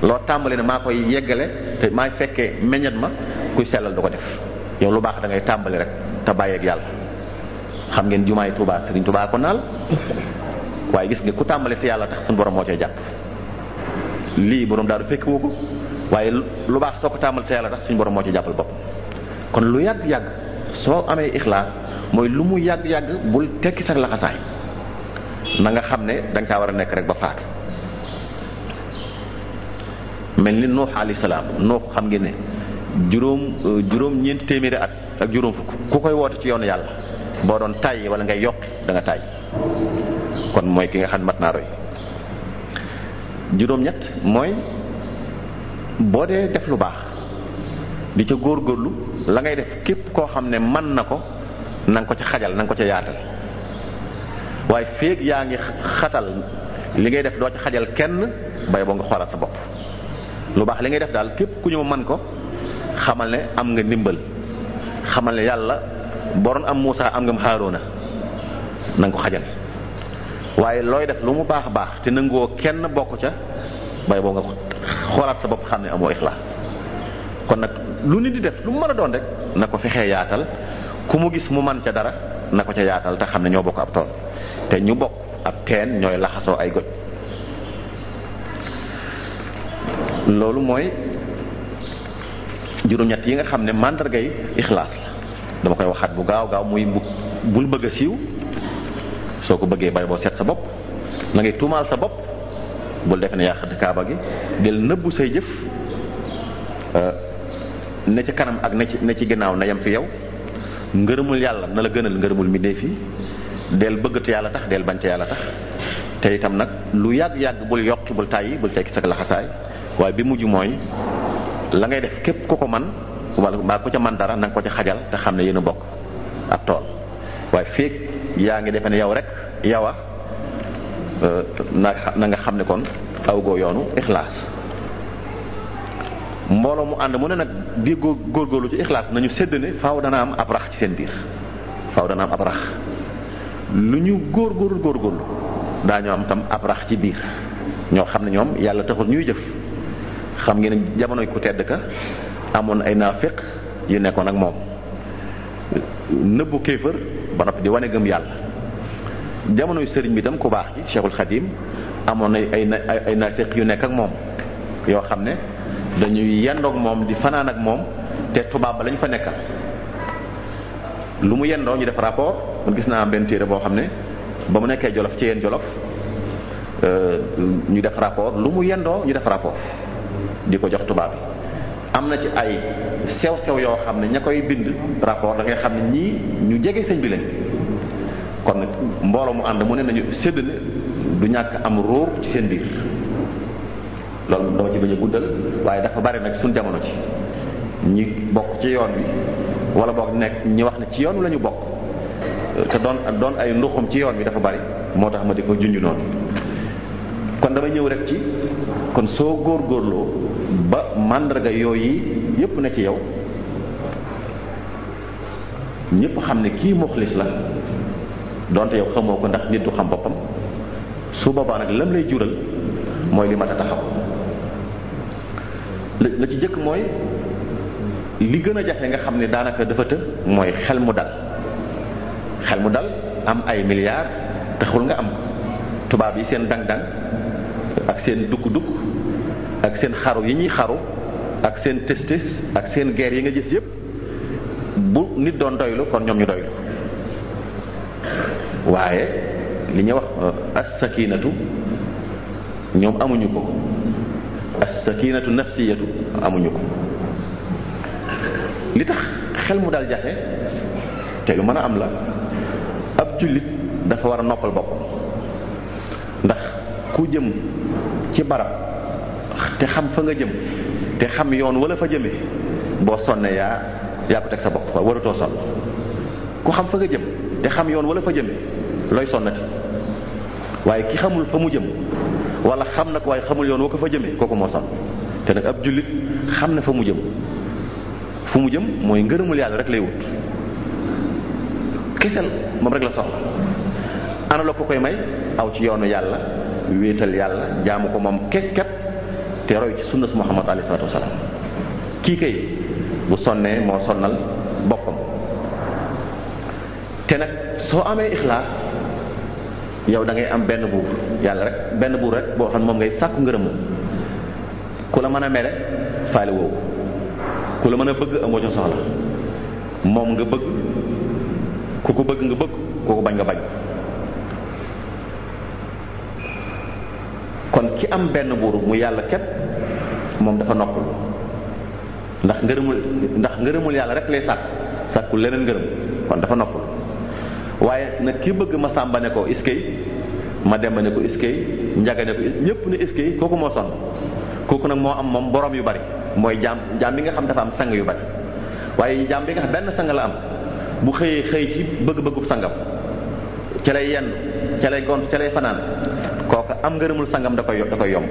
Speaker 2: loo tàmbali ne maa koy yeggale te maay fekkee meññat ma kuy sellal du ko def. yow lu baax da ngay tàmbali rek te bàyyeeg yàlla. xam ngeen jumaay Tuubaa Sëriñ Tuubaa ko naal waaye gis nga ku tàmbali te yàlla tax suñu borom moo cay jàpp. lii borom daal du fekk woo ko waaye lu baax soo ko tàmbali te yàlla tax suñu borom moo ci jàppal bopp. kon lu yàgg-yàgg soo amee ixlaas mooy lu mu yàgg-yàgg bul tekki sa laxasaay na nga xam ne danga kaa war a nekk rek ba faatu. mel ni Nuux alayhi salaam Nuux xam ngeen ne juróom ñeenti téeméeri at ak juróom fukk ku koy woote ci yoonu yàlla boo doon tàyyi wala ngay yokki da nga tàyyi. kon mooy ki nga xam mat naa roy. juróom-ñett mooy boo dee def lu baax di ca góorgóorlu la ngay def képp koo xam ne mën na ko na nga ko ca xajal na nga ko ca yaatal waaye feeg yaa ngi xatal li ngay def doo ca xajal kenn bay boo nga xoolal sa bopp. lu baax li ngay def daal képp ku ñëw mën ko xamal ne am nga ndimbal xamal ne yàlla boroon am Muusa am nga Haaruna na nga ko xajal waaye looy def lu mu baax baax te nangoo kenn bokk ca bay boo nga xoolaat sa bopp xam ne amoo ixlaas. kon nag lu nit di def lu mu mën a doon rek na ko fexee yaatal ku mu gis mu man ca dara na ko ca yaatal te xam ne ñoo bokk ab tool te ñu bokk ab teen ñooy laxasoo ay goj. loolu mooy juróom-ñett yi nga xam ne màndargay ixlaas la dama koy waxaat bu gaaw gaaw muy bul bëgg a siiw soo ko bëggee bay boo seet sa bopp la ngay tuumaal sa bopp bul defe ne yaa xëdd kaaba gi del nëbbu say jëf ne ci kanam ak ne ci ginnaaw na yem fi yow ngërëmul yàlla na la gënal ngërëmul mbindéef yi del bëgg te yàlla tax del bañ te yàlla tax te itam nag lu yàgg-yàgg bul yokki bul tàyyi bul tekki sa laxasaay waaye bi mujj mooy la ngay def képp ku ko man wala mbaa ku ca man dara na nga ko ca xajal te xam ne yéen a bokk ab tool waaye feek yaa ngi defe ne yow rek yow a na nga xam ne kon awgoo yoonu ixlaas. mbooloo mu ànd mu ne nag di góorgóorlu ci ixlaas nañu sédd ne faaw dana am ab rax ci seen biir faaw dana am ab rax lu ñu góorgóorlu daañu am tam ab rax ci biir ñoo xam ne ñoom yàlla taxul ñuy jëf. xam ngeen ne jamonoy ku tedd ka amoon ay naafiq yu nekkoon ak moom nëbbu kéefër ba noppi di wane gëm yàlla. jamonoy sëriñ bi tam ku baax ci Cheikhul Khadim amoon ay naafiq yu nekk ak moom yoo xam ne dañuy yendoog moom di fanaan ak moom te tubaab ba lañ fa nekkal lu mu yendoo ñu def rapport. man gis naa benn téere boo xam ne ba mu nekkee Jolof ci yéen Jolof ñu def rapport lu mu yendoo ñu def rapport di ko jox tubaab bi. am na ci ay sew-sew yoo xam ne ña koy bind rapport da ngay xam ne ñii ñu jege sëñ bi lañ. kon nag mbooloo mu ànd mu ne nañu séddale du ñàkk am ruur ci seen biir loolu dama ci bañ a guddal waaye dafa bari nag suñ jamono ci ñi bokk ci yoon bi wala boog nekk ñi wax ne ci yoon la ñu bokk te doon ay nduxum ci yoon bi dafa bari moo tax ma di ko junj noonu. kon dama ñëw rek ci kon soo góorgóorloo ba màndarga yooyu yépp na ci yow ñépp xam ne kii muxlis la donte yow xamoo ko ndax nit du xam boppam su boobaa nag lam lay jural mooy li mat a taxaw. la ci jëkk mooy li gën a jafe nga xam ne daanaka dafa të mooy xel mu dal. xel mu dal am ay milliards taxul nga am tubaab yi seen dang-dang ak seen dukk-dukk ak seen xaru yi ñuy xaru ak seen tës-tës ak seen guerre yi nga gis yépp bu nit doon doylu kon ñoom ñu doylu. waaye li ñuy wax as-sakinatu ñoom amuñu ko as-sakinatu nafsiyatu amuñu ko. li tax xel mu dal jafe te lu mën a am la jullit dafa war a noppal boppam ndax ku jëm ci barab te xam fa nga jëm te xam yoon wala fa jëmee boo sonnee yaa ko teg sa bopp waratoo sonn ku xam fa nga jëm te xam yoon wala fa jëmee looy sonnati waaye ki xamul fa mu jëm wala xam na ko waaye xamul yoon wa ko fa jëmee kooku moo sonn te nag ab jullit xam na fa mu jëm fu mu jëm mooy ngërëmul yàlla rek lay wut kisel moom rek la soxla ana la ko koy may aw ci yoonu yàlla wéetal yàlla jaamu ko moom képp te roy ci sunna su Muhammad alayhi salaatu wasalaam kii kay bu sonnee moo sonnal boppam te nag soo amee ixlaas yow da ngay am benn buur yàlla rek benn buur rek boo xam ne moom ngay sàkku ngërëm ku la mën a mere faale woowu ku la mën a bëgg amoo ci soxla moom nga bëgg ku ko bëgg nga bëgg ku ko bañ nga bañ kon ki am benn buur mu yàlla képp moom dafa noppal ndax ngërëmul yàlla rek lay sàkku leneen ngërëm kon dafa noppal waaye nag ki bëgg ma sàmba ne ko iskay ma demba ne ko iskay njaga ne ko ñépp ne iskay kooku moo sonn kooku nag moo am moom borom yu bari mooy jaam bi nga xam dafa am sang yu bari waaye jaam bi nga xam benn sang la am bu xëyee xëy ci bëgg-bëggub sangam ca lay yenn ca lay gont ca lay fanaan kooka am ngërëmul sangam da koy yomb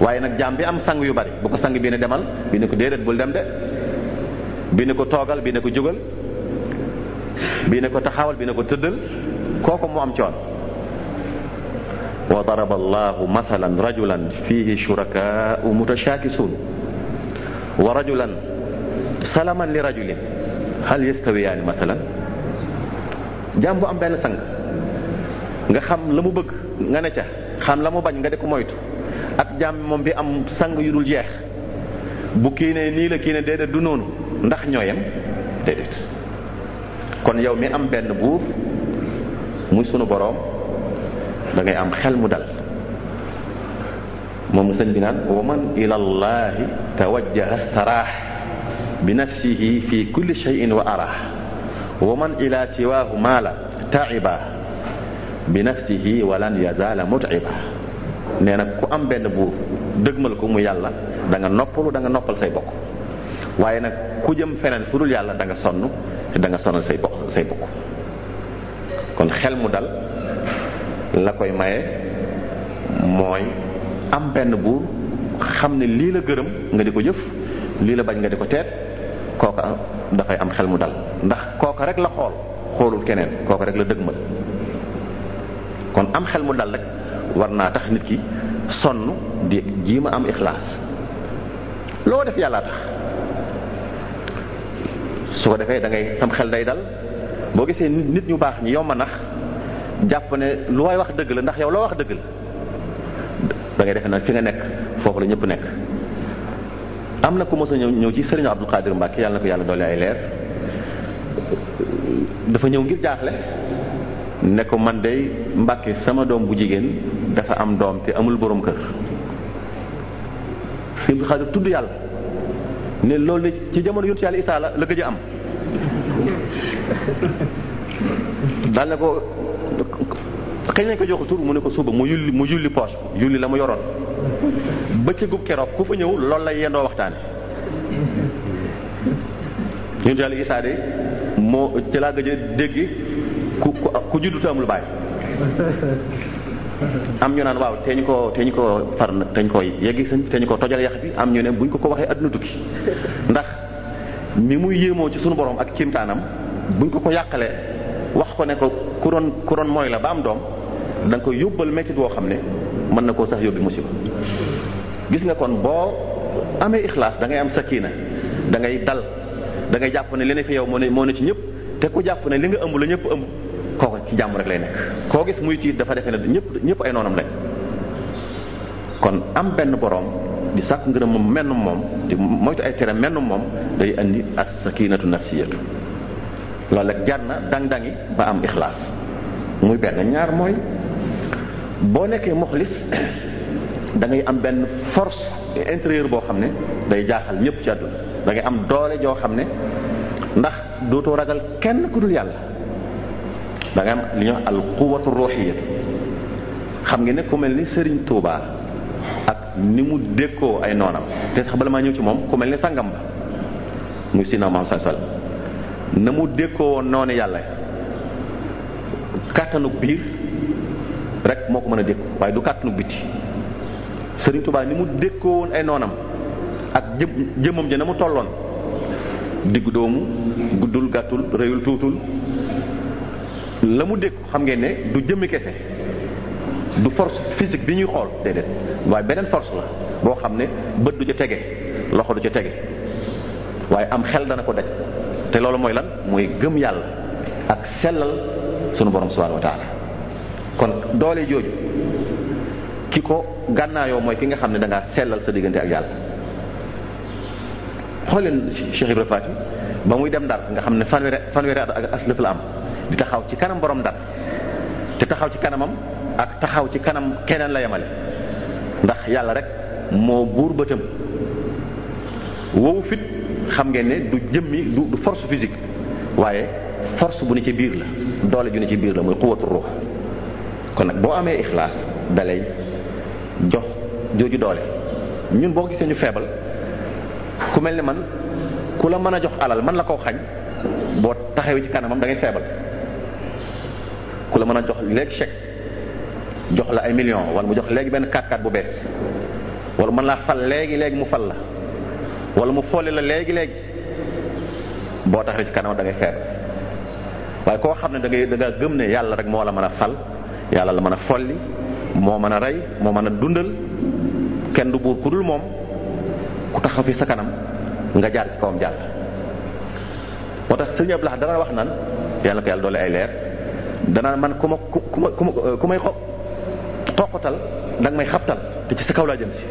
Speaker 2: waaye nag jaam bi am sang yu bari bu ko sang bii ne demal bii ne ko déedéet bul dem de bii ne ko toogal bii ne ko jógal bii ne ko taxawal bii ne ko tëddal kooku mu am coon wa daraba allahu mathalan rajulan fihi shurakaa'u mutashaakisun wa rajulan salaman li rajulin hal yastawiyaani mathalan jaam bu am benn sang nga xam la mu bëgg nga ne ca xam la mu bañ nga di ko moytu ak jaam moom bi am sang yu dul jeex bu kii ne nii la kii ne déedéet du noonu ndax ñooyam déedéet kon yow mi am benn buur muy sunu boroom da ngay am xel mu dal moom sëñ bi naan wa man ila llahi tawajjaha saraax bi nafsihi fi kulli shay'in wa arah wa man ila siwaahu maala taiba bi nafsihi walan yazala mut'iba nee na ku am benn buur dëgmal ko mu yàlla da nga noppalu da nga noppal say bokk waaye nag ku jëm feneen fu dul yàlla da nga sonn te da nga sonal say bokk kon xel mu dal la koy maye mooy am benn buur xam ne lii la gërëm nga di ko jëf lii la bañ nga di ko teet kooka dafay am xel mu dal ndax kooka rek la xoolul keneen kooka rek la dëgmal kon am xel mu dal rek war naa tax nit ki sonn di jiima am ixlaas loo def yàllaa tax su ko defee da ngay sam xel day dal boo gisee nit ñu baax ñi yomb a nax jàpp ne lu waay wax dëgg la ndax yow loo wax dëgg la da ngay defe nag fi nga nekk foofu la ñëpp nekk. am na ku mos a ñëw ci Sëriñ Abdul Qadir Mbàkke yàlla na ko yàlla doole ay leer dafa ñëw ngir jaaxle ne ko man de Mbàkke sama doom bu jigéen dafa am doom te amul borom kër. Sëriñ Abdul Qadir tudd yàlla ne loolu ne ci jamono yonent yàlla Isaa la gëj a am daal ne ko xëy nañ ko jox tur mu ne ko suba mu yulli poche yulli la mu yoroon bëccëgu keroog ku fa ñëw loolu lay yendoo waxtaane yonent yàlla Isaa de moo ci laa gëj a dégg ku juddu te amul baay am ñu naan waaw te ñu ko far na te ñu ko yeggi sëñ te ñu ko tojal yax bi am ñu ne buñ ko waxee adduna tukki ndax mi muy yéemoo ci sunu borom ak kiimtaanam buñ ko yàqalee wax ko ne ko ku doon mooy la ba am doom da nga koy yóbbal métit woo xam ne mën na koo sax yóbbi musiba gis nga kon boo amee ixlaas da ngay am sakina da ngay dal da ngay jàpp ne li ne fi yow moo ne ci ñëpp te ku jàpp ne li nga ëmb la ñëpp ëmb kooku ci jàmm rek lay nekk koo gis muy tiit dafa defee ne ñëpp ay noonam lañ kon am benn boroom di sàkk ngërëm moom menn moom di moytu ay tere menn moom day andi as sakinatu nafsiyatu loolu ak jar na dang-dangi ba am ixlaas muy benn ñaar mooy boo nekkee muxlis da ngay am benn force intérieure boo xam ne day jaaxal ñëpp ci àdduna da ngay am doole joo xam ne ndax dootoo ragal kenn ku dul yàlla da nga am li ñuy wax al quwwatu ruhiyya. xam ngeen ne ku mel ni Serigne Touba ak ni mu dékkoo ay noonam te sax bala maa ñëw ci moom ku mel ni sangam ba muy Sina Muhammad sallallahu alayhi wasallam na mu dékkoo woon noonu yàlla kàttanug biir rek moo ko mën a dékku waaye du kàttanug biti. Serigne Touba ni mu dékkoo woon ay noonam ak jëmmam ja na mu tolloon diggu doomu guddul gàttul réyul tuutul la mu dékku xam ngeen ne du jëmmi kese du force physique bi ñuy xool déedéet waaye beneen force la boo xam ne bët du ca tege loxo du ca tege waaye am xel dana ko daj te loolu mooy lan mooy gëm yàlla ak sellal sunu borom subhanahu wa taala. kon doole jooju ki ko gànnaayoo mooy ki nga xam ne da ngaa sellal sa diggante ak yàlla. xool leen Cheikh Ibrahima Fati ba muy dem Ndar nga xam ne fanweeri at ak aslëf la am di taxaw ci kanam borom Ndar te taxaw ci kanamam ak taxaw ci kanam keneen la yemale ndax yàlla rek moo buur bëtam. wowu fit xam ngeen ne du jëmmi du force physique waaye force bu ne ci biir la doole ju ne ci biir la muy quwwatu ruux. kon nag boo amee ixlaas dalay jox jooju doole. ñun boo gisee ñu feebal ku mel ni man ku la mën a jox alal man la koo xañ boo taxawee ci kanamam da ngay feebal. ku la mën a jox léegi chèque jox la ay millions wala mu jox léegi benn 4x4 bu bees wala mën laa fal léegi mu fal la wala mu folli la léegi boo taxawee ci kanamam da ngay feebal. waaye koo xam ne da nga gëm ne yàlla rek moo la mën a fal yàlla la mën a folli moo mën a rey moo mën a dundal kenn du buur ku dul moom ku taxaw fi sa kanam nga jaar ci kawam jàll. moo tax sëñ Abdou Lahad dana wax naan yàlla ko yàlla doole ay leer danaa man ku may xoqatal danga may xabtal te ci sa kaw laa jëm si.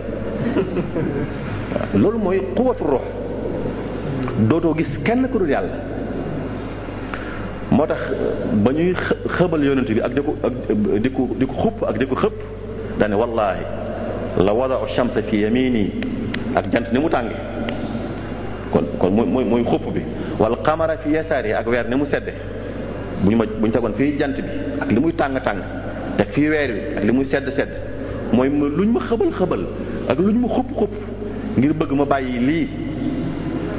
Speaker 2: loolu mooy quwwatu ruux dootoo gis kenn ku dul yàlla. moo tax ba ñuy xëbal yonent bi ak di ko xupp ak di ko xëpp daane wallahi la wada'u shamsa fi yamini ak jant ni mu tànge kon mooy xupp bi wal qamara fi yasaari ak weer ni mu sedde bu ñu tegoon fii jant bi ak li muy tàng te fii weer wi ak li muy sedd mooy luñ ma xëbal ak luñ ma xupp ngir bëgg ma bàyyi lii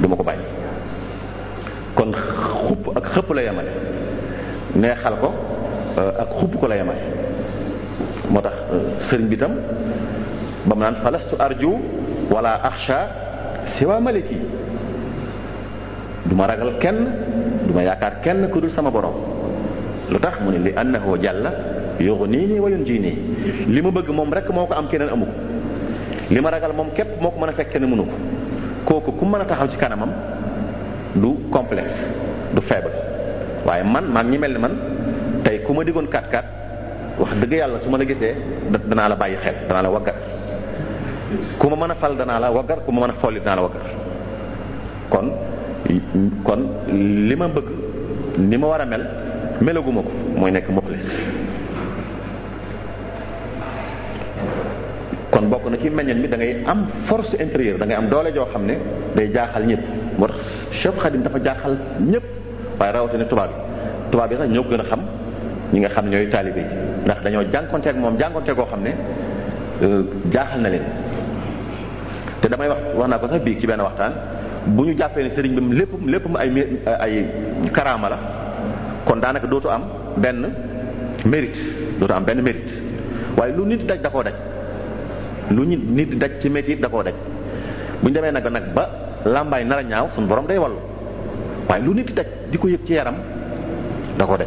Speaker 2: duma ko bàyyi. kon xupp ak xëpp la yemale neexal ko ak xupp ko la yemale. moo tax sëriñ bi tam ba mu naan falastu arju wala axsha siwa maliki du ma ragal kenn du ma yaakaar kenn ku dul sama borom. lu tax mu ne li annahu jàlla yughniini wa yunjiini li ma bëgg moom rek moo ko am keneen amu ko li ma ragal moom képp moo ko mën a fekk kenn mënu ko kooku ku mën a taxaw ci kanamam du complexe du faible. waaye man ñi mel ni man tey ku ma diggoon 4x4 wax dëgg yàlla su ma la gisee danaa la bàyyi xel danaa la waggar ku ma mën a fal danaa la waggar ku ma mën a folli danaa la waggar. kon li ma bëgg ni ma war a mel melaguma ko mooy nekk muxlis. kon bokk na ci meññeen mi da ngay am force intérieure da ngay am doole joo xam ne day jaaxal ñëpp. moo tax Cheikh Khadim dafa jaaxal ñëpp waaye rawatina tubaab yi sax ñoo gën a xam ñi nga xam ne ñooy taalibe yi ndax dañoo jànkonteeg moom jànkonteeg koo xam ne jaaxal na leen. te damay wax naa ko sax bii ci benn waxtaan bu ñu jàppee ne sëriñ bi lépp ay karaama la kon daanaka dootu am benn mérite waaye lu nit daj da koo daj lu nit daj ci métier da koo daj. bu ñu demee nag ba làmbaay nar a ñaaw suñu borom day wallu waaye lu nit daj di ko yëg ci yaram da koo daj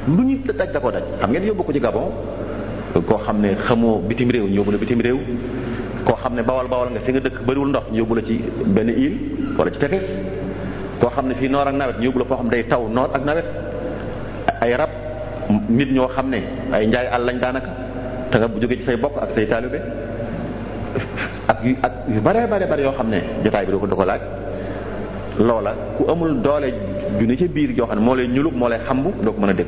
Speaker 2: lu nit daj da koo daj. xam ngeen yóbbu ko ci Gabon koo xam ne xamoo bitim réew ñu yóbbu la bitim réew koo xam ne bawal nga fi nga dëkk bariwul ndox ñu yóbbu la ci benn île wala ci tefes koo xam ne fii noor ak nawet ñu yóbbu la foo xam ne day taw noor ak nawet ay rab nit ñoo xam ne ay njaay àll lañ daanaka te nga jóge ci say bokk ak say taalibe ak yu bare yoo xam ne jotaay bi da ko laaj. loola ku amul doole ju ne ca biir joo xam ne moo lay ñulug moo lay xambu doo ko mën a dégg.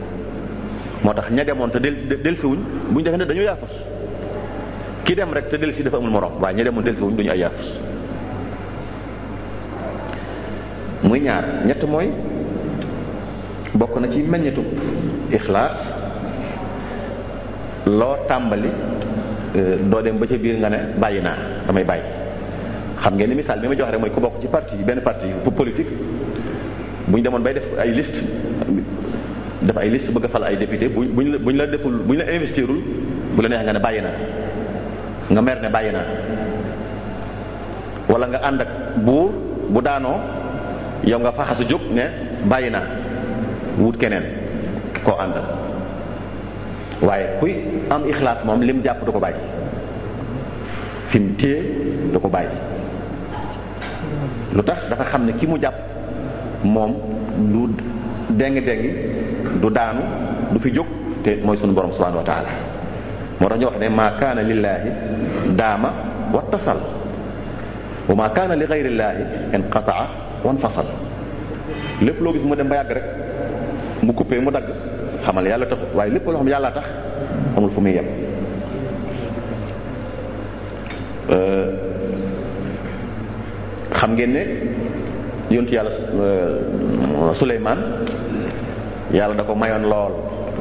Speaker 2: moo tax ña demoon te delsiwuñ buñ defee ne dañoo yaafus ki dem rek te delsi dafa amul morom waaye ña demoon delsiwuñ duñu ay yaafus. muy ñaar ñett mooy bokk na ci meññetu ixlaas loo tàmbali doo dem ba ca biir nga ne bàyyi naa damay bàyyi. xam ngeen ni misaal bi ma jox rek mooy ku bokk ci parti benn parti politique bu ñu demoon bay def ay liste bëgg a fal ay député buñ la deful buñ la investirul bu la neex nga ne bàyyi naa nga mer ne bàyyi naa. wala nga ànd ak buur bu daanoo yow nga faxasu jóg ne bàyyi naa wut keneen koo àndal. waaye kuy am ixlaas moom lim jàpp du ko bàyyi fi mu téye du ko bàyyi. lu tax dafa xam ne ki mu jàpp moom du déng-déng du daanu du fi jóg te mooy sunu borom subhanahu wa taala. moo tax ñu wax ne maa kaana lillaahi daama wattasal wa maa kaana li gayrillaahi inqataa wanfasal. lépp loo gis mu dem ba yàgg rek mu coupé mu dagg xamal yàlla taxut, waaye lépp loo xam yàlla tax amul fu muy yem. xam ngeen ne yontu yàlla Suleymaan yàlla da ko mayoon lool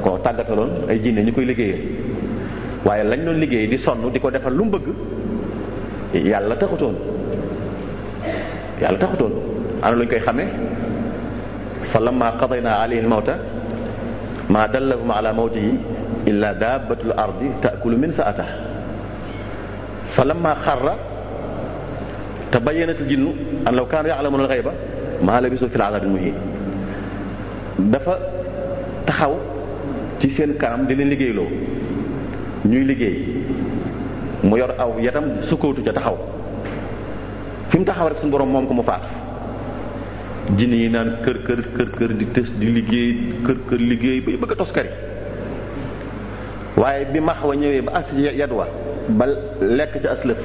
Speaker 2: ko tàggataloon ay jinne ñu koy liggéeyee, waaye lañ doon liggéey di sonn di ko defal lu mu bëgg yàlla taxutoon. ana luñ koy xamee fa lamma qadayna alayhi al-mawta ma dallahum ala mawtihi illa dabbatul ardi ta'kulu min sa'atihi fa lamma xarra tabayyanat al-jinnu an law kaanu ya'lamuna al-ghayba ma labisu fil 'adhabil muhin. dafa taxaw ci seen kanam di leen liggéeyloo ñuy liggéey mu yor aw yatam sukkootu ca taxaw fi mu taxaw rek suñu borom moom ko mu faatu. jinne yi naan kër di tës di liggéey kër liggéey bay bëgg a toskari, waaye bi max wa ñëwee ba as yad wa ba lekk ca aslëf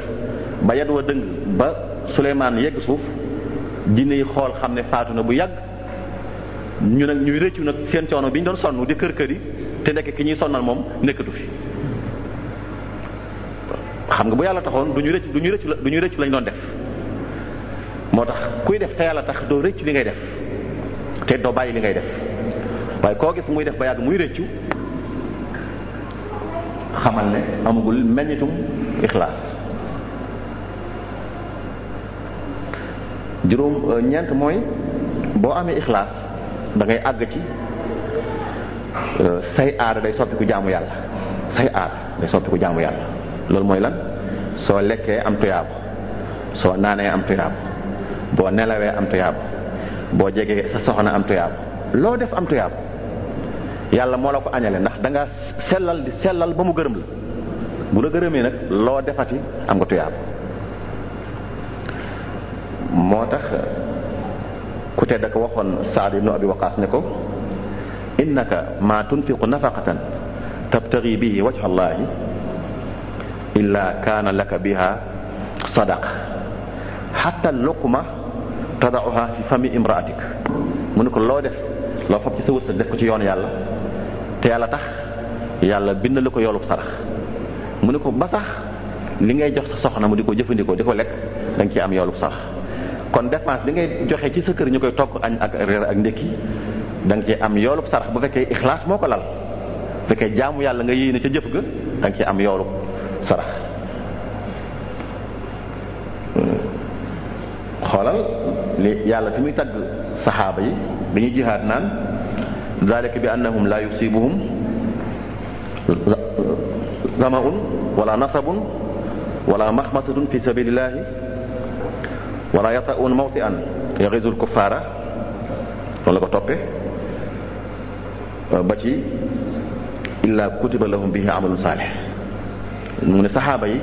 Speaker 2: ba yad wa dëng ba Suleymaan yegg suuf, jinne yi xool xam ne faatu na bu yàgg. ñu nag ñuy rëccu nag seen coono bi ñu doon sonn di kër yi te nekk ki ñuy sonnal moom nekkatu fi. xam nga bu yàlla taxoon du ñu rëccu lañ doon def. moo tax kuy def te yàlla tax doo rëccu li ngay def te doo bàyyi li ngay def, waaye koo gis muy def ba yàgg muy rëccu xamal ne amagul meññitum ixlaas. ñeent mooy boo amee ixlaas da ngay àgg ci say aada day soppiku jaamu yàlla. loolu mooy lan? soo lekkee am tuyaabo, soo naanee am tuyaabo, boo nelawee am tuyaabo, boo jegee sa soxna am tuyaabo, loo def am tuyaabo. yàlla moo la ko añale ndax da nga sellal ba mu gërëm la. bu la gërëmee nag loo defati am nga tuyaabo. moo tax ku tedd ko waxoon Saad ibnu Abi Waqaas ne ko innaka ma tunfiqu nafaqatan tabtaghi bihi wajha Allahi illa kaana laka biha sadaqa hatta luqma tada'uha fi fami imra'atik. mu ne ko loo def loo fab ci sa wërsëg def ko ci yoon yàlla te yàlla tax yàlla bind la ko yoolub sarax. mu ne ko ba sax li ngay jox sa soxna mu di ko jëfandikoo di ko lekk da nga ciy am yoolub sarax. kon dépense bi ngay joxe ci sa kër ñu koy togg añ ak reer ak ndékki da nga ciy am yoolub sarax bu fekkee ixlaas moo ko lal. bu fekkee jaamu yàlla nga yéene ca jëf ga da nga ciy am yoolub sarax. xoolal li yàlla fi muy tagg saxaaba yi dañuy jihaad naan zalika bi annahum la yusibuhum zama'un wala nasabun wala maxmasatun fi sabilillahi wala yata'un mawti'an yaghizul kuffara loolu la ko toppe ba ci illa kutiba lahum bihi amalun salih. mu ne saxaaba yi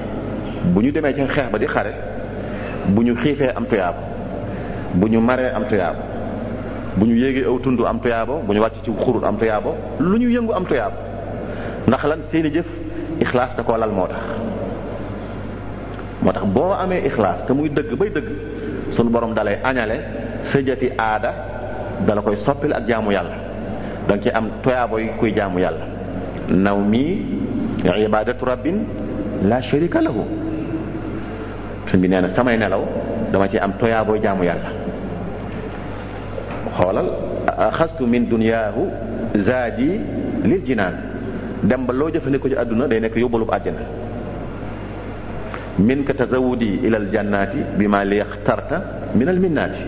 Speaker 2: bu ñu demee ci xeex ba di xare bu ñu xiifee am tuyaabo, bu ñu maree am tuyaabo, bu ñu yéegee aw tund am tuyaabo, bu ñu wàcc ci xurut am tuyaabo, lu ñu yëngu am tuyaabo. ndax lan? seeni jëf ixlaas da koo lal moo tax boo amee ixlaas te muy dëgg bay dëgg sunu borom dalay añale sa jëfi aada dala koy soppil ak jaamu yàlla. danga ci am tuyaabo yi kuy jaamu yàlla. naw mi ibadatu rabbin la sharika lahu. suñ bi nee na samay nelaw dama ci am toyaabooy jaamu yàlla. xoolal axastu min dunyaahu zaadi lil jinaan dem ba loo jëfandikoo ci àdduna day nekk yóbbalub àjjana min ka tazawudi ilal jannaati bi ma li yaxtarta min al minnaati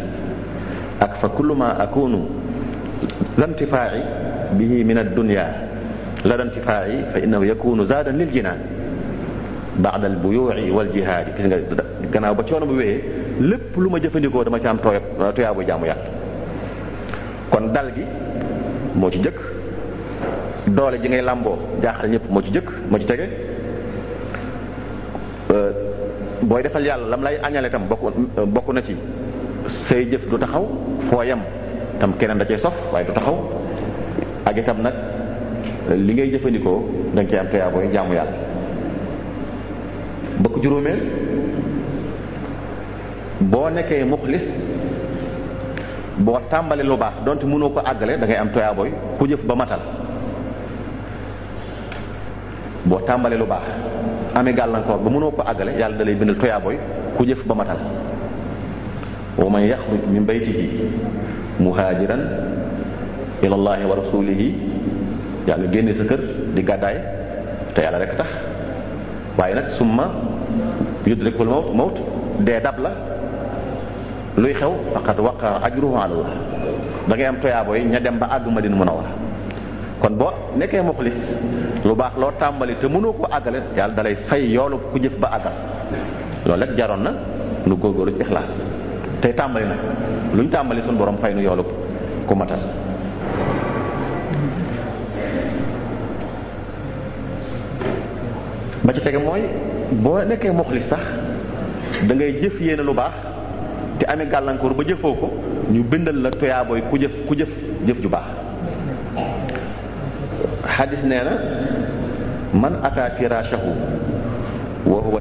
Speaker 2: ak fa kullu ma akunu lantifaa'i bihi min ad dunya la lantifaa'i fa innahu yakunu zaadan lil jinaan ba'da al buyuu'i wal jihaadi gis nga gannaaw ba coono bu wéyee lépp lu ma jëfandikoo dama ci am toyaa bu jaamu yàlla kon dal gi moo ci jëkk doole ji ngay làmboo jaaxal ñëpp moo ci jëkk moo ci tege booy defal yàlla lam lay añale tam bokk na ci say jëf du taxaw foo yem tam keneen da cee sof waaye du taxaw ak itam nag li ngay jëfandikoo da nga cee am toyaa booy jaamu yàlla bëgg juróomeel boo nekkee muxlis boo tàmbali lu baax donte mënoo ko àggale da ngay am toyaa booy ku jëf ba matal boo tàmbali lu baax amee gàllankoor ba mënoo ko àggale yàlla da lay bindal toyaa booy ku jëf ba matal wa man yaxruj min baytihi muhaajiran ila allahi wa rasulihi yaa nga génne sa kër di gàddaay te yàlla rek tax waaye nag summa yudrikul mawt dee dab la luy xew faqad waqa ajruhu ala Allah da ngay am toyaabo yi ña dem ba àgg Madina Munawwara kon boo nekkee muxlis lu baax loo tàmbali te mënoo ko àggale yàlla dalay fay yoolu ku jëf ba àggal loolu rek jaroon na nu góorgóorlu ci ixlaas tey tàmbali nag lu ñu tàmbali suñu borom fay nu yoolu ku matal ba ci tege mooy boo nekkee muxlis sax da ngay jëf yéene lu baax te amee gàllankoor ba jëfoo ko ñu bindal la toyaabooy ku jëf jëf ju baax xadis nee na man ata firashahu wa huwa